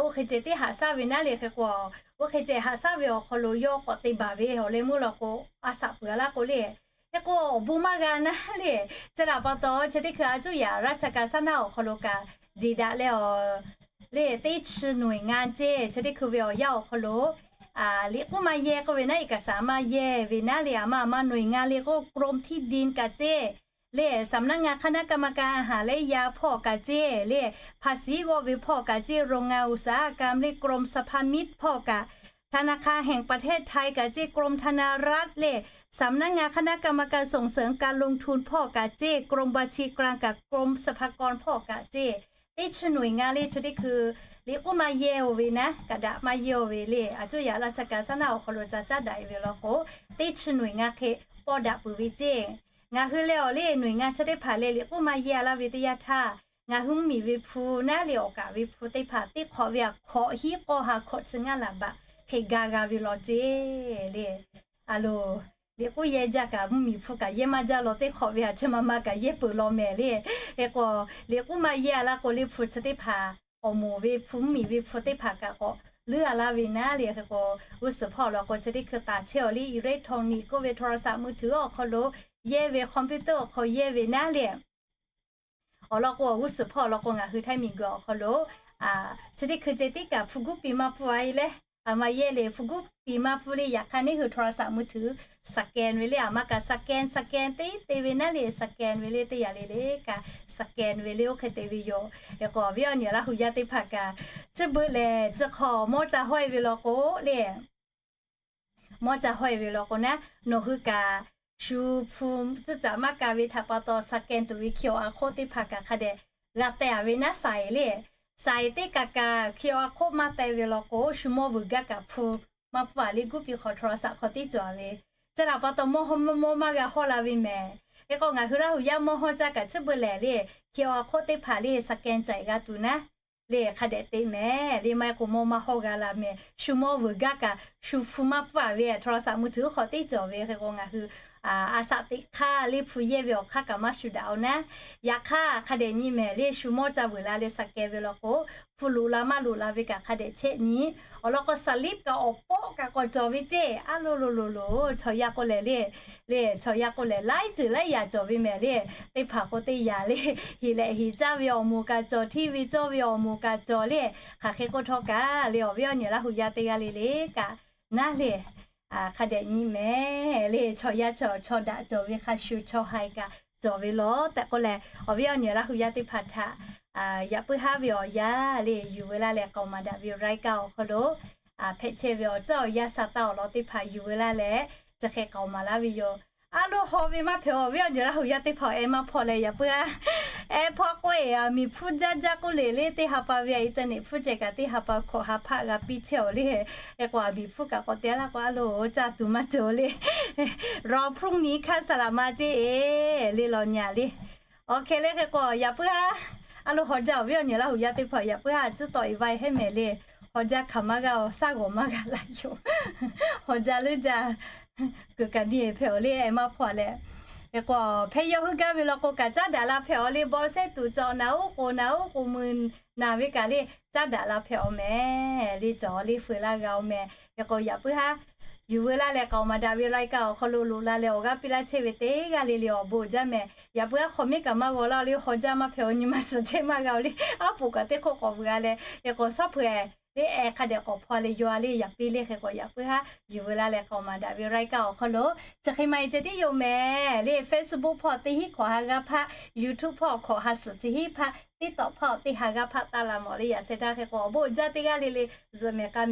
oˇ hk'e ceh teˇ haꞈ shaˉ ve naˉ le. Hk'e k'o oˇ hk'e ceh haꞈ shaˉ ve awˬ hk'aw lo yawˇ k'awꞈ te baˬ ve awˬ leh meuˇ law k'o, a shaꞈ peuˬ-a laˇ k'o le, hk'e k'o awˬ bon maˇ g'a naˉ le. Chi htaꞈ pa taw chi teˇ hkui a cuˇ yaꞈ ราชการ shaˉ naˉ awˬ hk'aw lo kaꞈ jeˬ daꞈ leh awˬ le teˇ chi หน่วยงาน ceˇ. Chi teˇ hkui ve awˬ yanˇ awˬ hk'aw lo liꞈ k'uˉ maˇ yehˇ k'oˆ ve naˉ, เอกสาร maˇ yehˇ ve naˉ le, aˬ ma aˬ ma หน่วยงาน le k'o กรมที่ดิน kaꞈ ceˇ le สำนักงานคณะกรรมการอาหารและยา hpawˇ kaꞈ ceˇ le, ภาษี g'awˆ ve hpawˇ kaꞈ ceˇ, โรงงานอุตสาหกรรม le กรมสรรพามิต hpawˇ kaꞈ, ธนาคารแห่งประเทศไทย kaꞈ ceˇ, กรมธนารักษ์ le สำนักงานคณะกรรมการส่งเสริมการลงทุน hpawˇ kaꞈ ceˇ, กรมบัญชีกลาง kaꞈ กรมสรรพากร hpawˇ kaꞈ ceˇ. Teˇ chi หน่วยงาน le chi teˇ hkui liꞈ k'oˉ maˇ yehˇ-oˬ ve naˉ, kaꞈ daꞈ maˇ yehˇ-oˬ ve le, a cuˇ yaꞈ laˇ ca kaꞈ saˉ naˆ awˬ hk'aw lo ca caˉ daꞈ-e ve law k'o, teˇ chi หน่วยงาน hk'e pawˇ daꞈ peuˬ ve ceˇ. Ngaˬ hui leh awˬ le หน่วยงาน chi teˇ hpaˍ leh liꞈ k'oˉ maˇ yehˇ-a laˇ ve teˇ yanˇ htaˇ, ngaˬ hui mvuhˇmiˬ ve hpu naˉ le awˬ kaˍ ve hpu teˇ hpaˍ teˇ hk'awꞈ ve aꞈ hkawꞈ hiˉ k'awˇ ha hkawꞈ chi ngaˇ laˬ baꞈ hk'e ga g'a ve law ceˇ le. A loˬ, liꞈ k'oˉ yehˇ jaˇ kaꞈ mvuhˇmiˬ hpu kaꞈ yehˇ maˇ jaˇ law, teˇ hk'awꞈ ve aꞈ chi ma ma kaꞈ yehˇ peuˬ law mehˍ le. Hk'e k'o, liꞈ k'oˉ maˇ yehˇ-a laˇ k'o le hpu chi teˇ hpaˍ awˬ moˍ ve hpu, mvuhˇmiˬ ve hpu teˇ hpaˍ kaꞈ k'awꞈ leuˉ-a laˇ ve naˉ le. Hk'e k'o, g'uˇ suhˍ hpawˇ awˬ lawn k'o chi teˇ hkui taˍ chehˇ-aw le, electronic k'oˆ ve โทรศัพท์มือถือ awˬ hk'aw lo yehˇ ve, computer awˬ hk'aw yehˇ ve naˉ le. Awˬ lawn k'o, awˬ g'uˇ suhˍ hpawˇ awˬ lawn k'o, ngaˬ hui htaiˇ miˬguiˬ awˬ hk'aw lo chi teˇ hkui ceh tiˉ kaꞈ hpu guˉ pi maˇ pfuhˇ-a e leh, a ma yehˇ le hpu guˉ pi maˇ pfuhˇ le. Yaꞈ hk'aˇ neˇ hui โทรศัพท์มือถือ scan ve le, a ma kaꞈ scan, scan te te ve naˉ le, scan ve le, teˇ yanˇ le le kaꞈ scan ve le, oˇ hk'e te ve yoˬ. Hk'e k'o, awˬ viˉ awˬ nyi Laˇ hu yaˇ teˇ hpaˍ kaꞈ, chi beuꞈ lehˬ chi hk'aw mawˇ ca hawˇ-e ve law k'o le, mawˇ ca hawˇ-e ve law k'o naˉ, nawˬ hui kaꞈ shu hpu tcuhˉ caꞈ maˇ ka ve htaꞈ pa taw scan tuˬ ve hkiawꞈ a hk'oˆ teˇ hpaˍ kaꞈ hk'a dehꞈ g'a teh-a ve naˉ, saiˍ le. Saiˍ teˇ kaꞈ kaꞈ hkiawꞈ a hk'oˆ maˇ teh ve law k'o, shu mawˇ vuiˬ gaˇ kaꞈ hpu maˇ pfuhˇ-a le, guˇ pi hk'aw โทรศัพท์ hk'aw teˇ cawˬ ve, chi htaꞈ pa taw mawˇ hawˇ mawˇ maˇ g'a hawˇ la ve mehˍ. Hk'e k'o, ngaˬ hui Laˇ hu yaˇ mawˇ hawˇ caˇ kaꞈ chi beuꞈ lehˬ le, hkiawꞈ a hk'oˆ teˇ hpaˍ le scan caꞈ g'a tuˬ naˉ le, hk'a dehꞈ te mehˍ le. Maˇ heˆ k'o mawˇ maˇ hawˇ g'a la mehˍ. Shu mawˇ vuiˬ gaˇ kaꞈ shu hpu maˇ pfuhˇ-a ve, โทรศัพท์มือถือ hk'aw teˇ cawˬ ve. Hk'e k'o, ngaˬ hui a shaꞈ teꞈ hk'aˇ le hpu yehˇ ve awˬ hk'aˇ kaꞈ maˇ shu daꞈ-aw naˉ. Yaꞈ hk'aˇ hk'a dehꞈ nyi mehˍ le, shu mawˇ ca vuiˬ la leh scan ve law k'o, hpu loꞈ la maˇ loꞈ la ve kaꞈ hk'a dehꞈ chehˇ nyi. Awˬ lawn k'o, slip kaꞈ awˬ pawˆ kaꞈ k'awꞈ cawˬ ve ceˇ. A loˬ loˬ loˬ loˬ, chaw yaˇ k'o lehˬ le, le chaw yaˇ k'o lehˬ laiˉ ceuˬ laiˉ yaꞈ cawˬ ve mehˍ le. Teˇ hpaˍ k'o teˇ yaꞈ le, heˍ lehꞈ heˍ caˇ ve awˬ moˍ kaꞈ cawˬ, hteˇ ve cawˇ ve awˬ moˍ kaꞈ cawˬ le. Hk'aˬ hk'e k'oˆ htawˇ kaꞈ le, awˬ viˉ awˬ nyi Laˇ hu yaˇ teˇ g'aˇ le le kaꞈ naˉ le, hk'a dehꞈ nyi mehˍ le. Chaw yaˇ chaw chaw daꞈ cawˬ ve, hk'a shu chaw haiˬ kaꞈ cawˬ ve law tehꞈ k'oˆ leh, awˬ viˉ awˬ nyi Laˇ hu yaˇ teˇ hpaˍ htaꞈ yaꞈ puiˉ haˉ ve awˬ yanˇ le, yuˬ veu laˇ leh k'aoˍ maˍ daꞈ ve รายการ awˬ hk'aw lo hpehꞈ chehˇ ve awˬ tcuhˉ awˬ yanˇ sa taˇ awˬ lawn teˇ hpaˍ yuˬ veu laˇ leh, chi hk'e k'aoˍ maˍ laˇ ve yoˬ. A loˬ, haw ve maˇ hpehꞈ-aw, awˬ viˉ awˬ nyi Laˇ hu yaˇ teˇ hpaˍ, ehˉ maˇ hpawˇ leh yaꞈ puiˉ haˉ, ehˉ hpawˇ k'oˆ-e, a miˬ hpfuhˇ jaˇ jaˇ k'oˆ le le, teˇ ha pa ve a internet hpfuhˇ ceh kaꞈ teˇ ha pa hkawꞈ ha hpaˆ g'a piˇ chehˇ-aw le. Hk'e k'o, a miˬ hpfuhˇ kaꞈ k'awꞈ te laˇ k'o, a loˬ, caˇ tuˬ maˇ cawˬ le. รอพรุ่งนี้ค่าสละมา ceˇ-e le law nyi-a le. Awˬ hk'e le hk'e k'o, yaꞈ puiˉ haˉ, a loˬ, haw jaˇ, awˬ viˉ awˬ nyi Laˇ hu yaˇ teˇ hpaˍ, yaꞈ puiˉ haˉ a tcuhˉ tawˆ-e vaˇ-e hehˉ mehˍ le. Haw jaˇ hk'aˬ maˇ g'a-aˬ, shaˉ g'awˬ maˇ g'a laˇ yoˬ. Haw jaˇ leuˉ jaˇ, kuiˬ kaꞈ ni hpehꞈ-aw le, ehˉ maˇ hpawˇ leh. Hk'e k'o, hpehꞈ yaw huiˉ gaˇ ve law k'o kaꞈ caˉ daꞈ la hpehꞈ-aw le, baw sehˉ tuˬ cawˬ naˍ oˉ k'oˍ naˍ oˉ k'oˍ mui naˍ ve kaꞈ le, caˉ daꞈ la hpehꞈ-aw mehˍ le, cawˬ le, feu laˇ g'a-aw mehˍ. Hk'e k'o, yaꞈ puiˉ haˉ yuˬ veu laˇ leh k'aoˍ maˍ daꞈ ve รายการ awˬ hk'aw lo loꞈ la leh awˬ g'aˇ piˇ laˇ chehˇ ve teˇ g'aˇ le le awˬ bon uiˍ jaˇ mehˍ. Yaꞈ puiˉ haˉ hk'aw miˉ kaꞈ maˇ g'aw laˇ-aˬ le, haw jaˇ maˇ hpehꞈ-aw, nyi ma suhˍ chehˇ maˇ g'a-aˬ le, aˉ poꞈ kaꞈ teˇ hk'oˆ k'awꞈ vuiˬ-a leh, hk'e k'o, shaˉ hpu-e le, ehˉ hk'a dehꞈ k'awꞈ hpaw leh yaw-a le, yaꞈ piˇ le. Hk'e k'o, yaꞈ puiˉ haˉ yuˬ veu laˇ leh k'aoˍ maˍ daꞈ ve รายการ awˬ hk'aw lo chi hk'e ma-e ceh tiˉ yoˬ mehˍ le. Facebook hpawˇ teˇ hinˉ hkawꞈ ha g'aˇ hpaˆ, YouTube hpawˇ hkawꞈ ha suhˍ chi hinˉ hpaˆ, TikTok hpawˇ teˇ ha g'aˇ hpaˆ taˇ la mawˬ le, yaꞈ sheh daˇ. Hk'e k'o, awˬ bon uiˍ jaˇ teˇ g'aˇ le le zuhꞈ mehˍ k'a